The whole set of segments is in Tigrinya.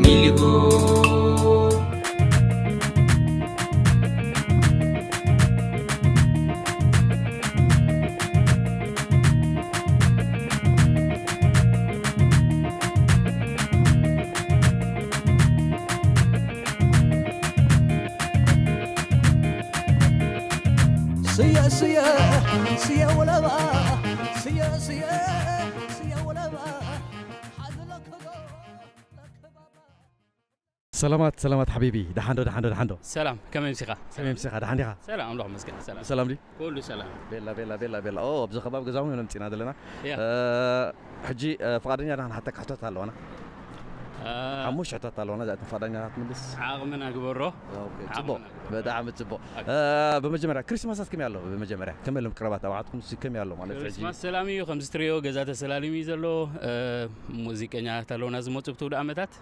ሚሊጎ ስየ ስየ ስየ ወለባ ስየ ስየ ስየ ወለባ ሓዝለክዶ ለክባባ ሰላማት ሰላማት ሓቢቢ፣ ደሓንዶ ደሓንዶ ደሓንዶ? ሰላም፣ ከመይ ምሲኻ? ከመይ ምሲኻ? ደሓን ዲኻ? ሰላም፣ ኣምላኽ ይመስገን። ሰላም። ሰላም ድዩ? ኩሉ ሰላም። ቤላ ቤላ ቤላ ቤላ። ኦ፣ ኣብዚ ከባቢ ገዛኹም ኢና መፂና ዘለና። ያ። እ፣ ሕጂ፣ እ፣ ፍቓደኛ ዲኻ ንሓተካ ሕቶታት ኣለዋና? እ፣ ሓሙሽተ ሕቶታት ኣለዋና፣ እዚኣተን ፍቓደኛ ክትምልስ? ዓቕምና ግበሮ። ኦኬ፣ ዓቕምና ጽቡቕ። ግበሮ። ብጣዕሚ ጽቡቕ። ኦኬ። እ፣ ብመጀመርያ ክሪስማሳት ከመይ ኣሎ? ብመጀመርያ ከመይ ኣሎም ቅረባት ኣብዓትኩም ሲ ከመይ ኣሎ ማለት ሕጂ? ክሪስማስ ሰላም እዩ፣ ከምዚ ትሪኦ ገዛ ተሰላሊሙ እዩ ዘሎ። እ፣ ሙዚቀኛታት ኣለውና ዝመጹ ብትውልዲ ዓመታት።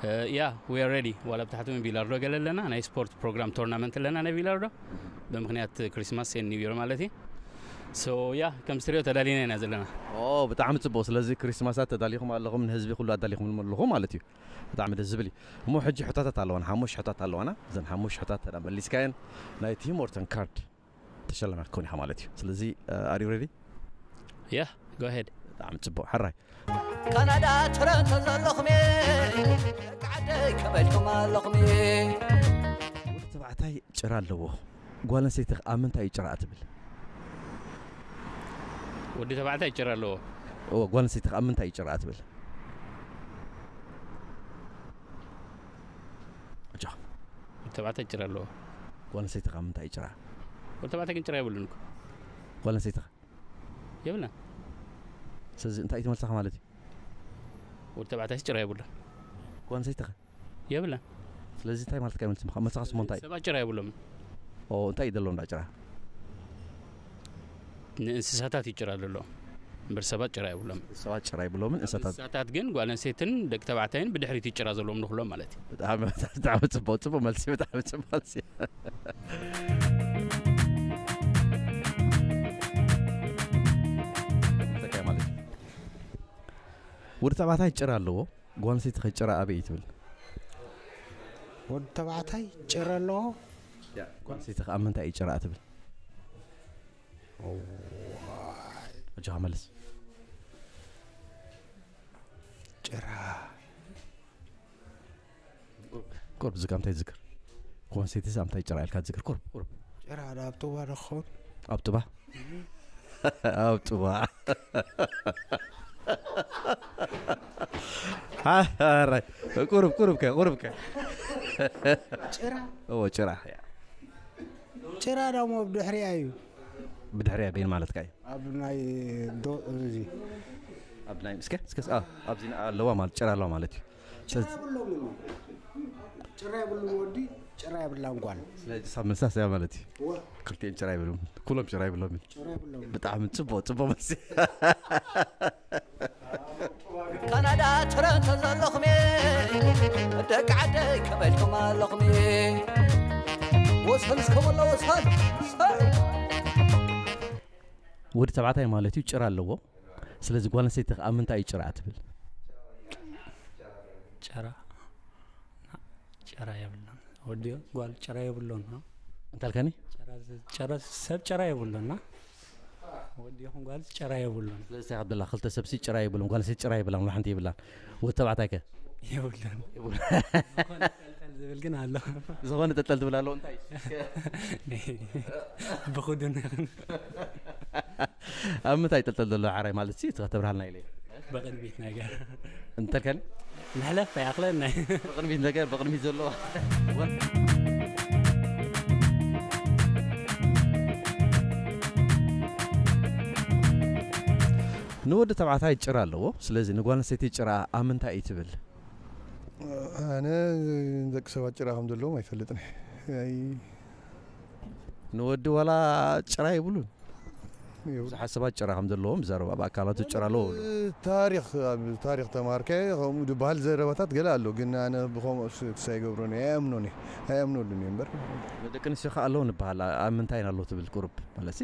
እ፣ ያ፣ we are ready። ዋላ ብታሕቲ እውን ቢላርዶ ገለ ኣለና፣ ናይ ስፖርት ፕሮግራም ቶርናመንት ኣለና ናይ ቢላርዶ። ብምኽንያት ክሪስማስ ኤንድ ኒው ይር ማለት እዩ። ሶ፣ ያ፣ ከምዚ ትሪኦ ተዳሊና ኢና ዘለና። ኦ፣ ብጣዕሚ ጽቡቕ። ስለዚ ክሪስማሳት ተዳሊኹም ኣለኹም፣ ንህዝቢ ኩሉ ኣዳሊኹም ኣለኹም ማለት እዩ። ብጣዕሚ ደስ ዝብል እዩ። እሞ ሕጂ ሕቶታት ኣለዋና፣ ሓሙሽተ ሕቶታት ኣለዋና። እዘን ሓሙሽተ ሕቶታት ተዳ መሊስካየን ናይ ቲም ዎርተን ካርድ ተሸላሚ ክትከውን ኢኻ ማለት እዩ። ስለዚ፣ እ፣ are you ready? Yeah, go ahead። ብጣዕሚ ጽቡቕ። ሕራይ። ካናዳ ቶሮንቶ ዘለኹም፣ ደቂ ዓደይ ከመይ ኢልኩም ኣለኹም? ወዲ ተባዕታይ ጭራ ኣለዎ። ጓል ኣንስተይቲ ኣብ ምንታይ እዩ ጭራ ትብል? ወዲ ተባዕታይ ጭራ ኣለዎ። እወ፣ ጓል ኣንስተይቲ ኣብ ምንታይ እዩ ጭራ ትብል? ኣጆኻ። ወዲ ተባዕታይ ጭራ ኣለዎ። ጓል ኣንስተይቲ ኣብ ምንታይ እዩ ጭራ? ወዲ ተባዕታይ ግን ጭራ የብሉን እኮ። ጓል ኣንስተይቲ የብላን። ስለዚ እንታይ እዩ ትመልሳኻ ማለት እዩ? ወዲ ተባዕታይ ጭራ የብሉን። ጓል ኣንስተይቲ የብላን። ስለዚ እንታይ ማለት እዩ መልሲ? መልሳኻ ስሙ እንታይ? ሰባት ጭራ የብሎምን። ኦ፣ እንታይ እዩ ዘለዎም ዳ ጭራ? ንእንስሳታት እዩ ጭራ ዘለዎም። እምበር ሰባት ጭራ የብሎም። ሰባት ጭራ የብሎምን፣ እንስሳታት። እንስሳታት ግን ጓል ኣንስተይትን ደቂ ተባዕታይን ብድሕሪት እዩ ጭራ ዘለዎም ንኹሎም ማለት እዩ። ብጣዕሚ፣ ብጣዕሚ ጽቡቕ፣ ጽቡቕ መልሲ፣ ብጣዕሚ ጽቡቕ መልሲ። እንታይ ማለት እዩ? ወዲ ተባዕታይ ጭራ ኣለዎ፣ ጓል ኣንስተይቲ ኸ ጭራ ኣበይ እዩ ትብል? ወዲ ተባዕታይ ጭራ ኣለዎ። ያ፣ ጓል ኣንስተይቲ ኸ ኣብ ምንታይ እዩ ጭራ ትብል? ኦ። ኣጆኻ መልስ። ጭራ። ቁርብ ዝጋ እንታይ ዝዝክር? ጓል ኣንስተይቲስ ኣብ ምንታይ ጭራ ኢልካ ትዝክር? ቁርብ፣ ቁርብ። ጭራ ኣብ ጥባ ዶ ክኸውን? ኣብ ጥባ? ኣብ ጥባ። ሓራይ። ቁርብ፣ ቁርብ ከ፣ ቁርብ ከ። ጭራ? እዎ፣ ጭራ። ያ። ጭራ ደሞ ብድሕሪኣ እዩ። ብድሕሪኣ በይን ማለትካ እዩ? ኣብ ናይ ዶ-፣ እዚ። ኣብ ናይ፣ እስከ፣ እስከ፣ አ፣ ኣብዚ ኣለዋ ማለት፣ ጭራ ኣለዋ ማለት እዩ። ጭራ ስለዚ የብሎምን። ጭራ የብሉን ወዲ፣ ጭራ የብላን ጓል። ስለዚ ሳብ መልሳስ እያ ማለት እዩ። እወ። ክልቲኦም ጭራ የብሉን። ኩሎም ጭራ የብሎምን። ጭራ የብሎምን። ብጣዕሚ ጽቡቕ፣ ጽቡቕ መልሲ። ካናዳ ቶሮንቶ ዘለኹም ደቂ ዓደይ ከመይ ኢልኩም ኣለኹም? ወሰን እስከ ወላ ወሰን። ወዲ ተባዕታይ ማለት እዩ፣ ጭራ ኣለዎ። ስለዚ ጓል ኣንስተይቲ ኣብ ምንታይ እዩ ጭራ ትብል? ጭራ፣ ጭራ የብሉን። ወዲ ጓል ጭራ የብሉን ነው። እንታይ ኢልካኒ? ጭራ፣ ጭራ፣ ሰብ ጭራ የብሉን ነው። ወዲ ይኹን ጓል ጭራ የብሉን። ስለዚ እንታይ ክትብላ? ክልተ ሰብሲ ጭራ የብሉን፣ ጓል ኣንስተይቲ ጭራ የብላን፣ ወላ ሓንቲ የብላን። ወዲ ተባዕታይ ከ? የብሉን። የብሉን። ዝኾነ ጠልጠል ዝብል ግን ኣሎ። ዝኾነ ጠልጠል ዝብል ኣሎ፣ እንታይ? ብኽዱን ይኹን። ኣብ ምንታይ ጠልጠል ዘሎ ዓራይ ማለት ሲ፣ ትኸተብርሃልና ኢለ። ብቕድሚት ነገር። እንተልከኒ? ንሕለፍ ኣይኣኽለና። ብቕድሚት ነገር፣ ብቕድሚት ዘሎ። ንወዲ ተባዕታይ ጭራ ኣለዎ። ስለዚ ንጓል ኣንስተይቲ ጭራ ኣብ ምንታይ እዩ ትብል? ኣነ ንደቂ ሰባት ጭራ ከም ዘለዎም ኣይፈልጥን እየ። ኣይ፣ ንወዲ ዋላ ጭራ የብሉን። የብሉ። ብዙሓት ሰባት ጭራ ከም ዘለዎም ይዛረቡ፣ ኣብ ኣካላቱ ጭራ ኣለዎ ይብሉ። ታሪኽ፣ ኣብ ታሪኽ ተማሃርካዮ ከምኡ ዝበሃል ዘረባታት ገለ ኣሎ፣ ግን ኣነ ብኸምኡ ስ-፣ ክሳይ ይገብሮን እየ፣ ኣይኣምኖን እየ፣ ኣይኣምነሉን እየ እምበር። ደቂ ኣንስትዮ ከኣ ኣለዎ ንበሃል፣ ኣብ ምንታይ ኣለዎ ትብል ቁሩብ? ማለትሲ፣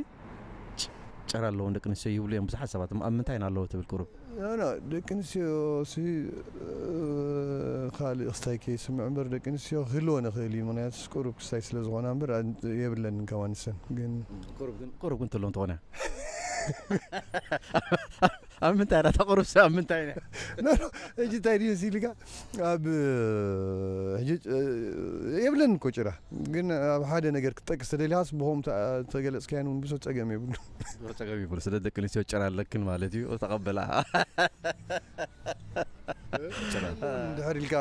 ጭ-፣ ጭራ ኣለዎም ደቂ ኣንስትዮ ይብሉ እዮም ብዙሓት ሰባት፣ ኣብ ምንታይ ኣለዎ ትብል ቁሩብ? ኖ፣ ኖ፣ ደቂ ኣንስትዮ ሲ፣ እ፣ ካልእ ክስታይ ከይስምዕ እምበር፣ ደቂ ኣንስትዮ ክህልወን ይኽእል እዩ። ምኽንያቱ ቁሩብ ክስታይ ስለ ዝኾና እምበር፣ ኣ-፣ የብለንን ከማን ንሰን። ግን ቁሩብ ግን፣ ቁሩብ ግን ትህልወን ትኾና። ኣብ ምንታይ እያ እታ ቁሩብ? ኣብ ምንታይ እያ? ኖ፣ ኖ፣ ሕጂ እንታይ ድዩ መሲልካ? ኣብ፣ ሕጂ፣ እ፣ የብለንን እኮ ጭራ። ግን ኣብ ሓደ ነገር ክትጠቅስ ተደሊኻስ፣ ብኸምኡ ተ-፣ ተገለጽካየን እውን ብዙሕ ጸገም የብሉን። ብዙሕ ጸገም የብሉን። ስለ ደቂ ኣንስትዮ ጭራ ኣለክን ማለት እዩ። ተቐበላ። ጭራ። እንድሕር ኢልካ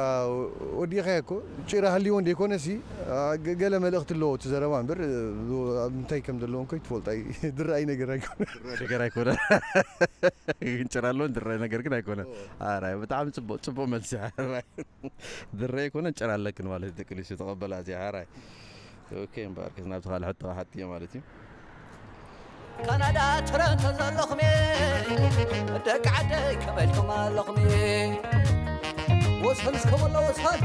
ወዲእኻዮ እኮ፣ ጭራ ሃልይዎ እንደ ይኮነሲ፣ አ፣ ገ-፣ ገለ መልእኽቲ ኣለዎ እቲ ዘረባ እምበር፣ እ፣ ኣብ እንታይ ከም ዘለዎ እንኮ ይትፈልጣ እዩ። ድራይ ነገር ኣይኮነ። ድራይ ነገር ኣይኮነ። ግን ጭራ ኣለዎ፣ ድራይ ነገር ግን ኣይኮነ። ኦ። ኣራይ፣ ብጣዕሚ ጽቡቕ፣ ጽቡቕ መልሲ። ኣራይ። ድራይ ኣይኮነ፣ ጭራ ኣለክን ማለት ደቂ ኣንስትዮ ተቐበላ እዚኣ። ኣራይ። ኦኬ፣ እምበኣርከስ ናብቲ ካልእ ሕቶ ክሓትት እየ ማለት እዩ። ካናዳ ቶሮንቶ ዘለኹም ደቂ ዓደይ ከመይ ኢልኩም ኣለኹም? ወሰን እስከ ወላ ወሰን።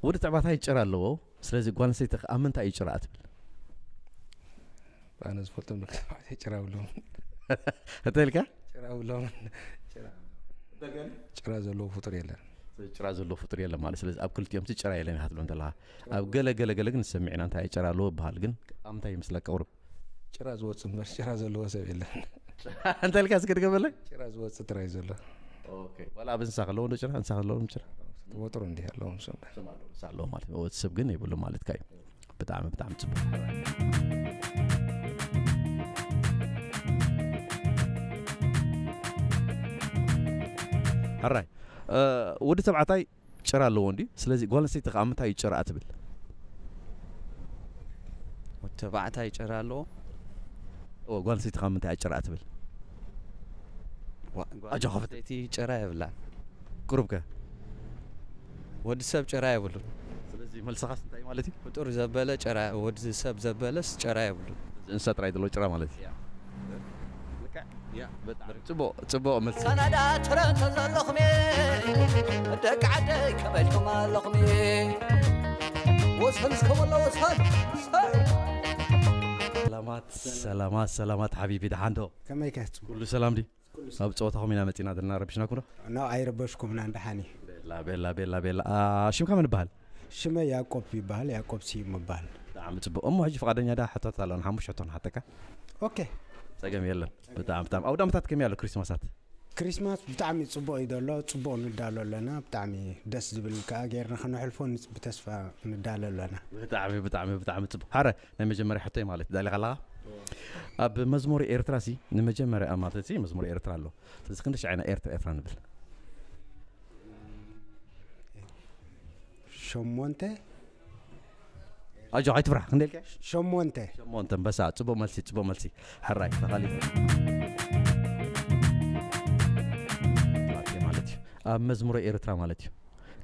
ወዲ ተባዕታይ ጭራ ኣለዎ። ስለዚ ጓል ኣንስተይቲ ከ ኣብ ምንታይ እዩ ጭራ ትብል? ኣነ ዝፈልጦም ደቂ ተባዕታይ ጭራ ብሎም። እንታይ ኢልካ? ጭራ ብሎም። ጭራ፣ ጭራ ዘለዎ ፍጡር የለን። ጭራ ዘለዎ ፍጡር የለን ማለት፣ ስለዚ ኣብ ክልቲኦም እቲ ጭራ የለን ኢኻ ትብሎም ዘለኻ። ኣብ ገለ፣ ገለ፣ ገለ ግን ንሰምዕ ኢና፣ እንታይ ጭራ ኣለዎ ይበሃል፣ ግን ኣብ ምንታይ ይመስለካ ቁሩብ? ጭራ ዝወጽእ እምበር ጭራ ዘለዎ ሰብ የለን። እንታይ ኢልካ እስከ ድገመለይ? ጭራ ዝወጽእ ጥራይ ዘሎ። ኦኬ። ዋላ ኣብ እንስሳ ከለዎ ዶ ጭራ? እንስሳ ከለዎም ጭራ? ተፈጥሮ እንዲህ ኣለዎም ሰብ። ሰብ ኣለዎ፣ እንስሳ ኣለዎ ማለት ነው። ወዲ ሰብ ግን የብሉ ማለትካ እዩ። ብጣዕሚ፣ ብጣዕሚ ጽቡቕ። ሕራይ፣ እ፣ ወዲ ተባዕታይ ጭራ ኣለዎ እንድዩ። ስለዚ ጓል ኣንስተይቲ ከኣ ምንታይ እዩ ጭራ ትብል? ወዲ ተባዕታይ ጭራ ኣለዎ? እወ፣ ጓል ኣንስተይቲ ከኣ ምንታይ እያ ጭራ ትብል? ዋ-፣ ጓል ኣጆኻ ፈትል። ኣንስተይቲ ጭራ የብላን። ቁሩብ ከ? ወዲ ሰብ ጭራ የብሉን። ስለዚ መልስኻስ እንታይ ማለት እዩ? ፍጡር ዘበለ ጭራ፣ ወዲ ሰብ ዘበለስ ጭራ የብሉን። እንስሳ ጥራይ ዘለዎ ጭራ ማለት እዩ። ያ። ልክዕ? ያ፣ በጣም ጽቡቕ፣ ጽቡቕ መልሲ። ካናዳ ቶሮንቶ ዘለኹም ደቂ ዓደይ ከመይ ኢልኩም ኣለኹም? ወሰን እስከ ወላ ወሰን። ሰላማት፣ ሰላማት፣ ሰላማት ሓቢቢ፣ ደሓን ዶ? ከመይ ከ? ኩሉ ሰላም ድዩ? ኣብ ጸወታኹም ኢና መጺና ዘለና፣ ረቢሽናኩም ዶ? ኖ፣ ኣይረበሽኩምናን፣ ደሓን እዩ። ቤላ፣ ቤላ፣ ቤላ፣ ቤላ። አ፣ ሽምካ መን ይበሃል? ሽመይ ያዕቆብ ይበሃል፣ ያዕቆብ ስዩም ይበሃል። ብጣዕሚ ጽቡቕ። እሞ ሕጂ ፍቓደኛ ዳ ሕቶታት ኣለዋ፣ ንሓሙሽተ ሕቶ ንሓተካ። ኦኬ። ጸገም የለን። ብጣዕሚ፣ ብጣዕሚ። ኣውደ ዓመታት ከመይ ኣሎ፣ ክሪስማሳት? ክሪስማስ ብጣዕሚ ጽቡቕ እዩ ዘሎ፣ ጽቡቕ ንዳሎ ኣለና፣ ብጣዕሚ ደስ ዝብል ከኣ ጌርና ከነሕልፎ ንጽ-፣ ብተስፋ ንዳሎ ኣለና። ብጣዕሚ፣ ብጣዕሚ፣ ብጣዕሚ ጽቡቕ። ሓረ ናይ መጀመርያ ሕቶይ ማለት እዩ። ዳሊኻ ኣለኻ? እወ። ኣብ መዝሙር ኤርትራ ሲ ንመጀመርያ ማለት ሲ መዝሙር ኤርትራ ኣሎ። ስለዚ ክንደይ ሻዕ ኢና ኤርትራ፣ ኤርትራ ንብል? ሸሞንተ። ኣጆኻ ኣይትፍራሕ። ክንደይ ኢልካ? ሸሞንተ። ሸሞንተ። ኣንበሳ። ጽቡቕ መልሲ፣ ጽቡቕ መልሲ። ሕራይ፣ ተኻሊፍ። ማለት እዩ። ኣብ መዝሙረ ኤርትራ ማለት እዩ።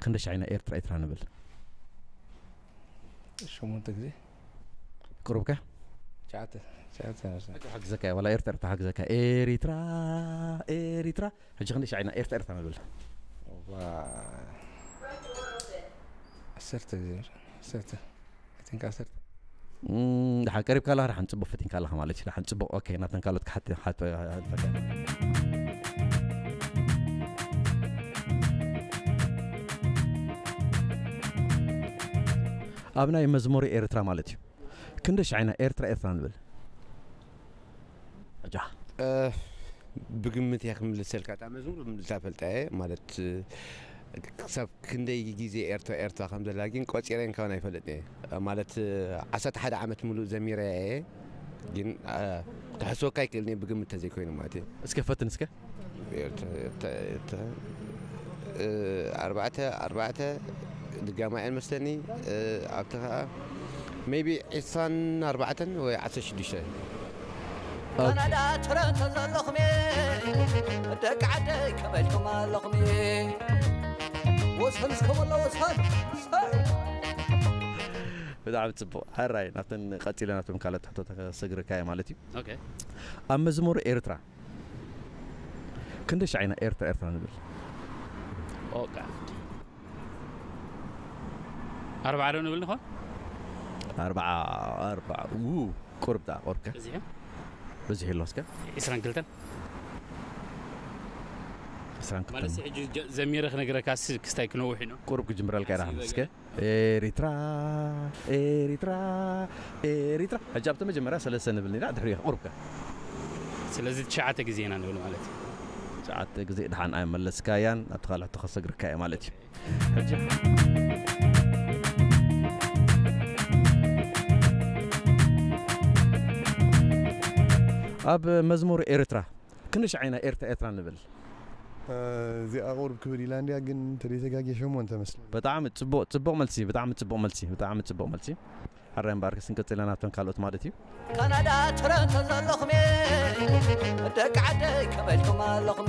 ክንደይ ሻዕ ኢና ኤርትራ፣ ኤርትራ ንብል? ሸሞንተ ግዜ። ቁሩብ ከ? ትሽዓተ፣ ትሽዓተ ይመስለኒ። ሓግዘካ እየ፣ ዋላ ኤርትራ፣ ኤርትራ ሓግዘካ። ኤሪትራ፣ ኤሪትራ። ሕጂ ክንደይ ሻዕ ኢና ኤርትራ፣ ኤርትራ ንብል? ዋ-፣ ዓሰርተ ግዜ፣ ዓሰርተ። I think ዓሰርተ። እም፣ ደሓን ቀሪብካ ኣለኻ፣ ደሓን ጽቡቕ ፈቲንካ ኣለኻ ማለት እዩ። ደሓን ጽቡቕ፣ ኦኬ፣ ናብተን ካልኦት ክሓት-፣ ክሓት-፣ ክሓት-፣ ኣብ ናይ መዝሙር ኤርትራ ማለት እዩ። ክንደይ ሻዕ ኢና ኤርትራ፣ ኤርትራ ንብል? ኣጃ። እ፣ ብግምት እየ ክምልሰልካ። እታ መዝሙር ብምልሳ ፈልጣ እየ፣ ማለት፣ እ፣ ክሳብ ክንደይ ግዜ ኤርትራ፣ ኤርትራ ከም ዘላ ግን ቆጺረ እንካውን ኣይፈልጥን እየ። ማለት፣ እ፣ ዓሰርተ ሓደ ዓመት ሙሉእ ዘሚረ እየ፣ ግን፣ እ፣ ክሕስወካ ኣይክእልን እየ፣ ብግምት ተዘይኮይኑ ማለት እዩ። እስከ ፈትን እስከ። ኤርትራ፣ ኤርትራ፣ ኤርትራ፣ እ፣ ኣርባዕተ፣ ኣርባዕተ፣ ድጋማ እየን መስለኒ፣ እ፣ ኣብቲ ኸኣ maybe ዒስራን ኣርባዕተን ወይ ዓሰርተ ሽዱሽተ። ኦኬ። ካናዳ ቶሮንቶ ዘለኹም ደቂ ዓደይ ከመይ ኢልኩም ኣለኹም? ወሰን እስከ ወላ ወሰን። ብጣዕሚ ጽቡቕ። ሕራይ፣ ናብተን ቀጺለ ናብቶም ካልኦት ሕቶታት ከሰግረካ እየ ማለት እዩ። ኦኬ። ኣብ መዝሙር ኤርትራ ክንደይ ሻዕ ኢና ኤርትራ፣ ኤርትራ ንብል? ኦ ጋድ። ኣርብዓ ዶ ንብል ንኾን? ኣርብዓ፣ ኣርብዓ። ው፣ ቁርብ ደኣ፣ ቁርብ ከ? በዚሑ? በዚሑ ኣሎ እስከ? ዒስራን ክልተን። ማለት ሕጂ ጀ- ዘሚረ ክነግረካ ስ ክስታይ ክነውሕ ኢና። ቁሩብ ክጅምረልካ ኢና። እስከ ኤሪትራ፣ ኤሪትራ፣ ኤሪትራ። ሕጂ ኣብቲ መጀመርያ ሰለስተ ንብል ኢና፣ ድሕሪኡ ቁሩብካ። ስለዚ ትሽዓተ ግዜ ኢና ንብል ማለት እዩ። ትሽዓተ ግዜ ድሓን ኣይመለስካያን፣ ኣብቲ ካልእ ሕቶ ከሰግርካ እየ ማለት እዩ። ሕጂ ኣብ መዝሙር ኤርትራ ክንደይ ሻዕ ኢና ኤርትራ ኤርትራ ንብል? እዚኣ ቁሩብ ክብል ኢላ እንድያ፣ ግን ተደይተጋጌ ሸሞንተ መስለኒ። ብጣዕሚ ጽቡቕ፣ ጽቡቕ መልሲ፣ ብጣዕሚ ጽቡቕ መልሲ፣ ብጣዕሚ ጽቡቕ መልሲ። ሕራይ እምበኣር ክንቅጽል ኢና ናብተን ካልኦት ማለት እዩ። ካናዳ ቶሮንቶ ዘለኹም ደቂ ዓደይ ከመይ ኢልኩም ኣለኹም?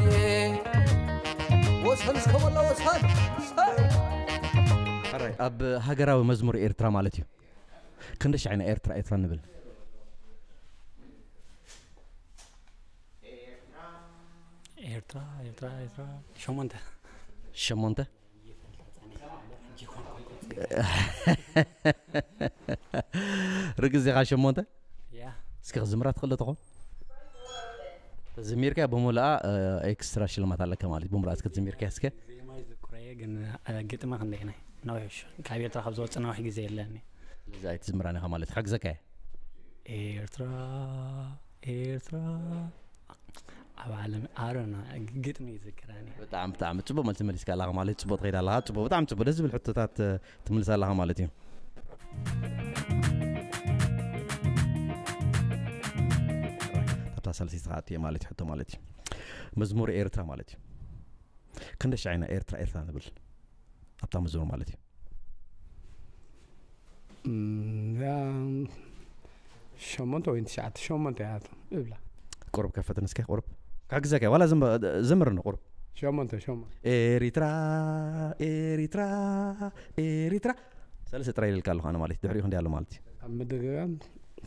ወሰን እስከ ወሎ ወሰን። ሕራይ ኣብ ሃገራዊ መዝሙር ኤርትራ ማለት እዩ። ክንደይ ሻዕ ኢና ኤርትራ ኤርትራ ንብል? ኤርትራ ኤርትራ ኤርትራ ሸሞንተ። ሸሞንተ። ርግዜኻ ሸሞንተ። ያ። እስኪ ክዝምራ ትኽእል ዶ ትኾን? ተዘሚርካ ብምሉኣ ኤክስትራ ሽልማት ኣለካ ማለት እዩ። ብምሉኣ እስከ ተዘሚርካ እስከ። ዜማ ይዝክሮ እየ ግን ግጥሚ ክንደይ ናይ ነዊሕ ካብ ኤርትራ ካብ ዝወፅእ ነዊሕ ግዜ የለኒ። ስለዚ ኣይትዝምራን ኢኻ ማለት እዩ። ክሕግዘካ እየ። ኤርትራ ኤርትራ ኣብ ዓለም ኣረና ግጥሚ ይዝክራኒ። ብጣዕሚ ብጣዕሚ ጽቡቅ መልሲ መሊስካ ኣለኻ ማለት ጽቡቅ ትኸይድ ኣለኻ። ጽቡቅ ብጣዕሚ ጽቡቅ ደስ ዝብል ሕቶታት ትምልስ ኣለኻ ማለት እዩ። ኣብታ ሳልሰይቲ ከኣ እየ ማለት ሕቶ ማለት እዩ። መዝሙር ኤርትራ ማለት እዩ። ክንደይ ሻዕ ኢና ኤርትራ ኤርትራ ንብል ኣብታ መዝሙር ማለት እዩ። እም፣ ያ ሸሞንተ ወይ ትሽዓተ ሸሞንተ እያ እብላ። ቁሩብ ከፈትን እስከ ቁሩብ ክሕግዘካ ዋላ ዝም- ዝምርኒ ቁሩብ ሸሞንተ ሸሞንተ ኤሪትራ ኤሪትራ ኤሪትራ ሰለስተ ጥራይ ኢልካ ኣለኹ ኣነ ማለት እዩ። ድሕሪኡ ክንደይ ኣሎ ማለት እዩ። ኣብ ምድግጋም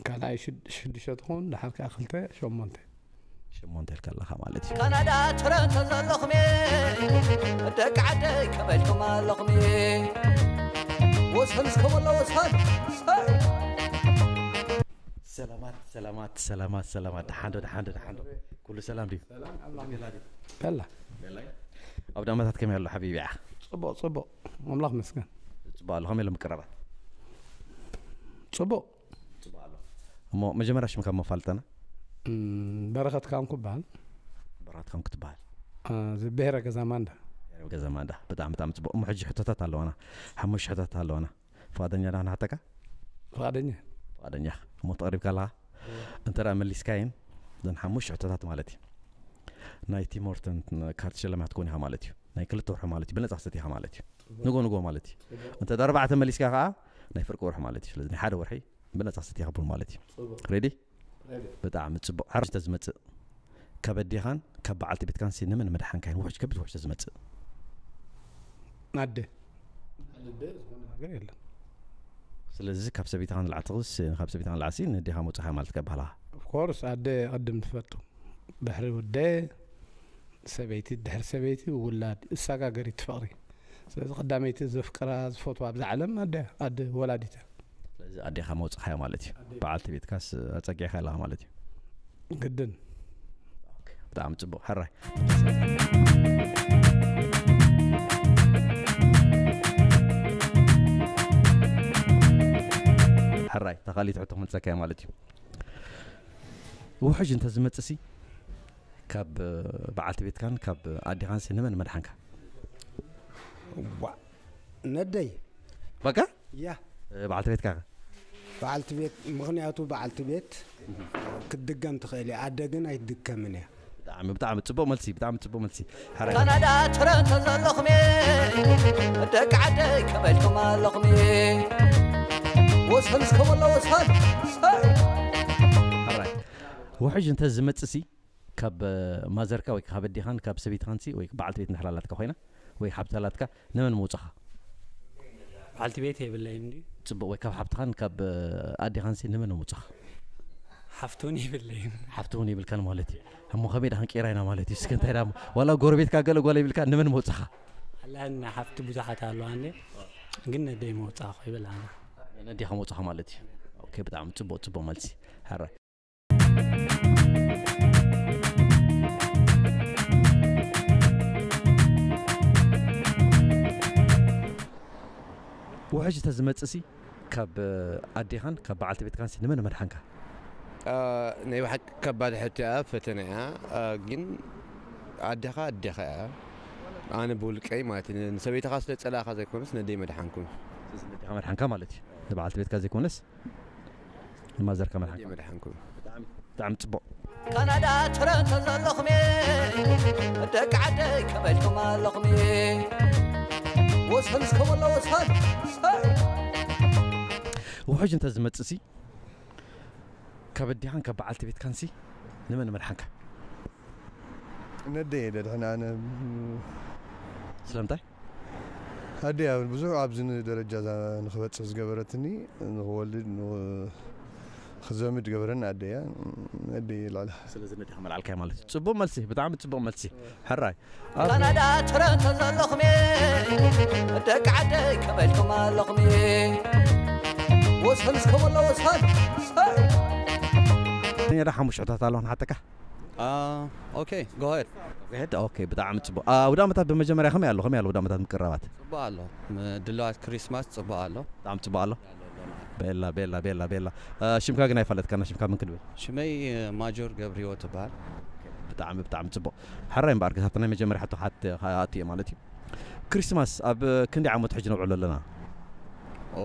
ካልኣይ ሽድ- ሽዱሽተ ትኸውን፣ ድሓር ከዓ ክልተ ሸሞንተ። ሸሞንተ ኢልካ ኣለኻ ማለት እዩ። ካናዳ ቶሮንቶ ዘለኹም ደቂ ዓደይ ከመይ ኢልኩም ኣለኹም? ወሰን እስከ ወሎ ወሰን ሰላማት ሰላማት ሰላማት ሰላማት ደሓንዶ ደሓንዶ ደሓንዶ ኩሉ ሰላም ድዩ? በላ ኣብ ዳመታት ከመይ ኣሎ ሓቢቢ? ፅቡቕ ፅቡቕ ኣምላኽ መስገን። ፅቡቅ ኣሎ። ከመይ ኣሎ ምቅረባት? ፅቡቕ እሞ መጀመርያ ሽምካ መፋልጠና። እም፣ በረኸት ካንኩ በሃል። በረኸት ካንኩ ትበሃል። እዚ ብሔረ ገዛ ማንዳ። ገዛ ማንዳ። ብጣዕሚ ብጣዕሚ ፅቡቅ። እሞ ሕጂ ሕቶታት ኣለዋና፣ ሓሙሽተ ሕቶታት ኣለዋና። ፍቓደኛ ዳ ንሓተካ? ፍቓደኛ። ፍቓደኛ። እሞ ተቕሪብካ ኣለኻ? እንተ ደኣ መሊስካየን እዘን ሓሙሽተ ሕቶታት ማለት እዩ፣ ናይ ቲም ሆርተን ካርድ ሽልማት ትኮን ኢኻ ማለት እዩ። ናይ ክልተ ወርሒ ማለት እዩ፣ ብነፃ ክትሰቲ ኢኻ ማለት እዩ። ንጎ ንጎ ማለት እዩ። እንተ ደኣ ኣርባዕተ መሊስካ ከዓ ናይ ፍርቂ ወርሒ ማለት እዩ። ስለዚ ናይ ሓደ ወርሒ ብነፃ ክትሰቲ ኢኻ ቡን ማለት እዩ። ሬዲ? ብጣዕሚ ፅቡቅ። ሓርሽ ተዝመፅእ ካብ ኣዴኻን ካብ በዓልቲ ቤትካን ሲ ንመን መድሓንካይን ውሕጅ ከቢድ ውሕጅ ተዝመፅእ? ኣደ ኣደ ዝኾነ ነገር የለን። ስለዚ ካብ ሰበይትኻ ንላዕሊ ትኽስ ካብ ሰበይትኻ ንላዕሲ ንዴኻ መውፅኻ ማለት ከበሃላ። ኦፍኮርስ ኣደ ቅድም ትፈቱ፣ ድሕሪ ወደ ሰበይቲ፣ ድሕሪ ሰበይቲ ውላድ፣ እሳጋገሪት ፍቕሪ። ስለዚ ቀዳመይቲ ዘፍቅራ ዝፈትዋ ኣብዛ ዓለም ኣደ ኣደ ወላዲት እያ። ስለዚ ኣዴኻ መውፅኻያ ማለት እዩ። በዓልቲ ቤትካስ ኣፀጊዕካ ኣለኻ ማለት እዩ። ግድን። ብጣዕሚ ፅቡቅ። ሕራይ ሕራይ ተኻሊት ሕቶ ክመልሰካ ማለት እዩ። ውሕጅ እንተዝመፅእ ሲ ካብ በዓልቲ ቤትካን ካብ ኣዴኻን ሲ ንመን መድሓንካ? ዋ ነደይ በቃ ያ በዓልቲ ቤትካ ከ? በዓልቲ ቤት፣ ምኽንያቱ በዓልቲ ቤት ክትድገም ትኽእል እያ፣ ኣደ ግን ኣይትድከምን እያ። ብጣዕሚ ብጣዕሚ ፅቡቅ መልሲ፣ ብጣዕሚ ፅቡቅ መልሲ። ሕራይ ካናዳ ቶሮንቶ ዘለኹም ደቂ ዓደይ ከመይ ኢልኩም ኣለኹም? ወሰን እስከ ወሎ ወሰን ሕራይ ውሕጅ እንተ ዝመፅእ ሲ ካብ ማዘርካ ወይ ካብ ኣዴኻን ካብ ሰበይትኻን ሲ ወይ በዓልቲ ቤት እንድሕር ኣላትካ ኮይና ወይ ሓብቲ ኣላትካ ንመን ምውፅኻ? በዓልቲ ቤት የብለይን እንዲ ፅቡቅ። ወይ ካብ ሓብትኻን ካብ ኣዴኻን ሲ ንመን ምውፅኻ? ሓፍቱን የብለይን። ሓፍቲ እውን የብልካን ማለት እዩ። እሞ ከመይ ዳህን ቄራ ኢና ማለት እዩ። እስከ እንታይ ዳ ዋላ ጎረቤትካ ገለ ጓል የብልካ ንመን መውፅኻ? ኣላን ሓፍቲ ብዙሓት ኣለዋ እንዲ ግን ነደይ መውፃእኹ ይብል ኣነ። ነዴኻ መውፅኻ ማለት እዩ። ኦኬ ብጣዕሚ ፅቡቅ ፅቡቅ መልሲ። ሕራይ ሕጂ ተዝመጽእሲ ካብ ኣዴኻን ካብ በዓልቲ ቤትካንሲ ንመን መድሓንካ? ናይ ብሓቂ ከባድ ሕቶ እያ፣ ፈተና እያ። ግን ኣዴኻ ኣዴኻ እያ። ኣነ ብውልቀይ ማለት እዩ፣ ንሰበይትኻ ስለ ጸላእኻ ዘይኮነስ ነደይ መድሓንኩም። ኣዴኻ መድሓንካ ማለት እዩ፣ ንበዓልቲ ቤትካ ዘይኮነስ ንማዘርካ መድሓንካ። መድሓንኩም። ብጣዕሚ ጽቡቕ። ካናዳ ቶሮንቶ ዘለኹም ደቂ ዓደይ ከመልኩም ኣለኹም ወሰን እስከመሎ ወሰን ውሕጅ እንተ ዝመጽእሲ ካብ ኣዴኻን ካብ በዓልቲ ቤትካንሲ ንመን መድሓንካ? ነደ እየ ደድሕና ኣነ ስለምንታይ? ኣደይ ኣብ ብዙሕ ኣብዚ ደረጃ ንክበፅሕ ዝገበረትኒ፣ ንክወልድ፣ ክዘምድ ገበረን ኣደይ እያ። ኣደይ ልዕላ ስለዚ ነዴኻ መልዓልካያ ማለት እዩ። ጽቡቕ መልሲ፣ ብጣዕሚ ጽቡቕ መልሲ። ሕራይ ኣብ ካናዳ ቶሮንቶ ዘለኹም ደቂ ዓደይ ከመልኩም ኣለኹም ወሰን እስከመሎ ወሰን ዳ ሓሙሽተ ሕቶታት ኣለዋ ንሓተካ። ኦኬ፣ ጎሄድ። ሄድ ኦኬ፣ ብጣዕሚ ጽቡቕ። ኣውደ ዓመታት ብመጀመርያ ከመይ ኣሎ? ከመይ ኣሎ ኣውደ ዓመታት ምቅራባት? ጽቡቕ ኣሎ። ድልዋት ክሪስማስ ጽቡቕ ኣሎ። ብጣዕሚ ጽቡቕ ኣሎ። ቤላ ቤላ ቤላ ቤላ። ሽምካ ግን ኣይፈለጥካና፣ ሽምካ ምን ክንብል? ሽመይ ማጆር ገብርዎ ትበሃል። ብጣዕሚ ብጣዕሚ ጽቡቕ። ሕራይ እምበኣር ክሳብቲ ናይ መጀመርያ ሕቶ ሓት ኣትየ ማለት እዩ። ክሪስማስ ኣብ ክንደይ ዓመት ሕጂ ነብዕሎ ኣለና?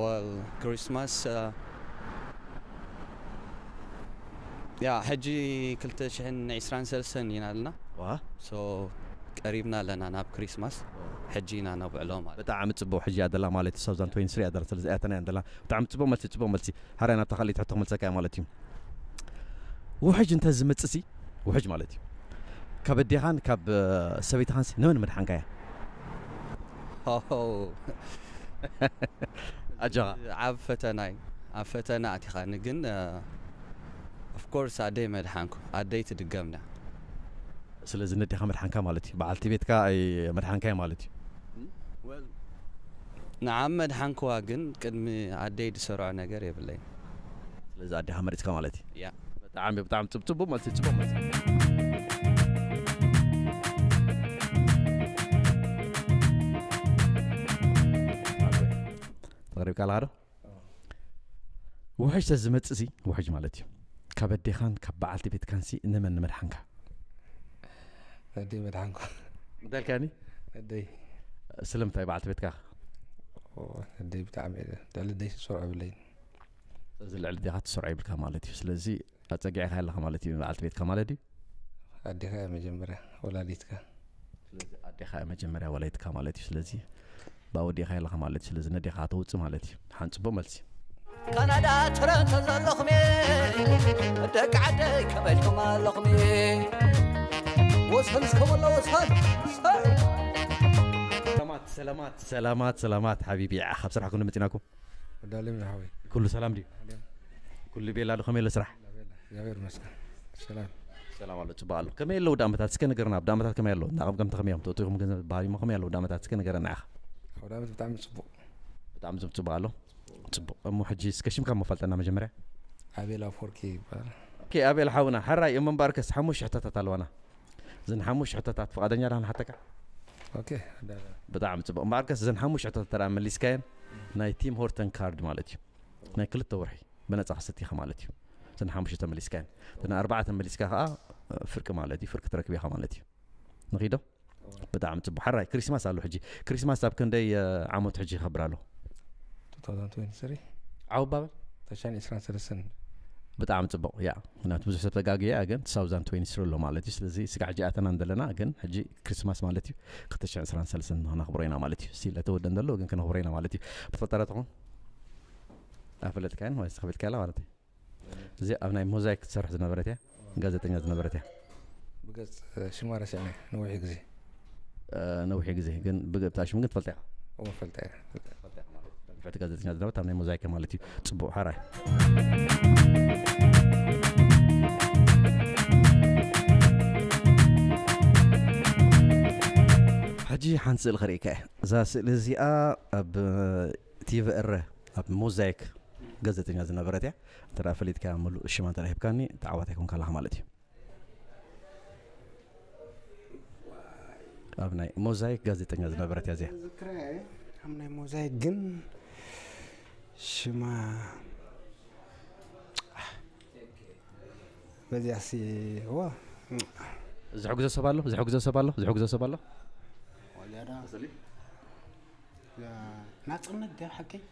ወል ክሪስማስ ያ ሕጂ ክልተ ሽሕን ዕስራን ሰለስተን ኢና ኣለና። ዋ ሶ ቀሪብና ኣለና ናብ ክሪስማስ። ሕጂ ኢና ነብዕሎ ማለት። ብጣዕሚ ጽቡቕ። ሕጂ እያ ደላ ማለት እዩ። ሳውዛን ትወይን ስሪ እያ ደላ። ስለዚ እያተና እያ ደላ። ብጣዕሚ ጽቡቕ መልሲ፣ ጽቡቕ መልሲ። ሓራይ ናብታ ካልኣይቲ ሕቶ ክመልሰካ እያ ማለት እዩ። ውሕጅ እንተ ዝመጽእሲ፣ ውሕጅ ማለት እዩ፣ ካብ ኣዴኻን ካብ ሰበይትኻንሲ ንመን ምድሓንካያ? ኣጆኻ። ኣብ ፈተና እዩ። ኣብ ፈተና ኣቲኻኒ ግን ኦፍኮርስ ኣደይ መድሓንኩ። ኣደይ ትድገምና። ስለዚ ነዴኻ መድሓንካ ማለት እዩ፣ በዓልቲ ቤትካ መድሓንካያ ማለት እዩ። ንዓም መድሓንክዋ ግን ቅድሚ ኣደይ ዝሰርዖ ነገር የብለይ። ስለዚ ኣዴኻ መሪጽካ ማለት እዩ። ያ ብጣዕሚ ብጣዕሚ ጽብ- ጽቡቕ መልሲ፣ ጽቡቕ መልሲ። ተቕሪብካ ኣለኻ ዶ? ውሕጅ ተዝመጽእሲ፣ ውሕጅ ማለት እዩ፣ ካብ ኣዴኻን ካብ በዓልቲ ቤትካንሲ ንመን ንመድሓንካ? ኣደይ መድሓንኩ። እንታይ ኢልካኒ? ኣደይ ስለምንታይ በዓልቲ ቤትካ? ኣደይ ብጣዕሚ እየ ልዕሊ ኣደይ ዝሰርዖ የብለይን። እዚ ልዕሊ ኣዴኻ ትሰርዖ ይብልካ ማለት እዩ። ስለዚ ኣጸጊዕካ ኣለኻ ማለት እዩ በዓልቲ ቤትካ ማለት እዩ። ኣዴኻ እያ መጀመርያ ወላዲትካ። ስለዚ ኣዴኻ እያ መጀመርያ ወላዲትካ ማለት እዩ። ስለዚ ብኣወዲኻ ኣለኻ ማለት እዩ። ስለዚ ነዴኻ ተውፅእ ማለት እዩ። ሓን ፅቡቅ መልሲ። ካናዳ ቶሮንቶ ዘለኹም ደቂ ዓደይ ከመልኩም ኣለኹም ወሰን እስከመሎ ወሰን ሰላማት ሰላማት ሰላማት ሰላማት ሓቢቢ፣ ካብ ስራሕኩም መፂናኩም? ወዳለም ሓወይ ኩሉ ሰላም ድዩ? ኩሉ ቤላ ዶ? ከመይ ኣሎ ስራሕ? እግዚኣብሔር ይመስገን ሰላም። ሰላም ኣሎ፣ ፅቡቅ ኣሎ። ከመይ ኣሎ ውዳመታት? እስከ ንገርና፣ ውዳመታት ከመይ ኣሎ? እናቐምቀምቲ ከመይ እዮም? ተእትኹም ግን ባህሪሞ ከመይ ኣሎ ውዳመታት? እስከ ንገረና ኢኻ። ውዳመት ብጣዕሚ ፅቡቅ። ብጣዕሚ ፅቡቅ ኣሎ። ፅቡቅ እሞ ሕጂ እስከ ሽምካ መፋልጠና መጀመርያ። ኣቤል ኣፈወርቂ ይበሃል። ኦኬ ኣቤል ሓውና፣ ሕራይ እሞ እምበኣርከስ ሓሙሽተ ሕቶታት ኣለዋና። እዘን ሓሙሽተ ሕቶታት ፍቓደኛ ዳ ንሓተካ? ኦኬ ዳዳ። ብጣዕሚ ፅቡቅ። እምበኣርከስ እዘን ሓሙሽተ ሕቶታት ተራ መሊስካየን ናይ ቲም ሆርተን ካርድ ማለት እዩ። ናይ ክልተ ወርሒ ብነፃ ክሰትኻ ማለት እዩ። እዘን ሓሙሽተ መሊስካየን። እተን ኣርባዕተ መሊስካ ከዓ ፍርቂ ማለት እዩ። ፍርቂ ትረክብ ኢኻ ማለት እዩ። ንኺዶ? ብጣዕሚ ፅቡቅ። ሕራይ ክሪስማስ ኣሎ ሕጂ። ክሪስማስ ኣብ ክንደይ ዓመቱ ሕጂ ይኸብር ኣሎ? ዓው ባበል? ብጣዕሚ ፅቡቅ። ያ ምክንያቱ ብዙሕ ሰብ ተጋግየ እያ፣ ግን two thousand twenty-three ኣሎ ማለት እዩ። ስለዚ ስጋዕ ሕጂ ኣተና እንደለና ግን ሕጂ ክሪስማስ ማለት እዩ ክልተ ሽሕን ዕስራን ሰለስተን ክነኽብሮ ኢና ማለት እዩ። ስቲል ኣይተወደን ዘሎ ግን ክነኽብሮ ኢና ማለት እዩ። ብትፈልጣ ዶ ትኾን? ኣይፈለጥካያን ማለት ተኸፊልካ ኢላ ማለት እዩ። እዚ ኣብ ናይ ሞዛይክ ትሰርሕ ዝነበረት እያ፣ ጋዜጠኛ ዝነበረት እያ። ብገጽ ሽማ ረሲዕና ነዊሕ ግዜ። ነዊሕ ግዜ ግን ብገብታ ሽም ግን ትፈልጣ ኢኻ? እወ ፈልጣ እየ። ንፍዕቲ ጋዜጠኛ ዝነበረት ኣብ ናይ ሞዛይክ ማለት እዩ። ጽቡቕ ሓራይ። ሕጂ ሓንቲ ስእሊ ከርእየካ እየ። እዛ ስእሊ እዚኣ ኣብ ቲቪ ኤረ ኣብ ሞዛይክ ጋዜጠኛ ዝነበረት እያ። እንተ ደኣ ፈሊጥካያ ምሉእ ሽማ እንተ ደኣ ሂብካኒ ተዓዋታይ ኮንካ ኣለኻ ማለት እዩ። ኣብ ናይ ሞዛይክ ጋዜጠኛ ዝነበረት እያ እዚኣ። ዝክረ ኣብ ናይ ሞዛይክ ግን ሽማ በዚያ ሲ ዋ ዝሕግዞ ሰብ ኣሎ ዝሕግዞ ሰብ ኣሎ ዝሕግዞ ሰብ ኣሎ ወያዳ ናጽነት ደ ሓቀይ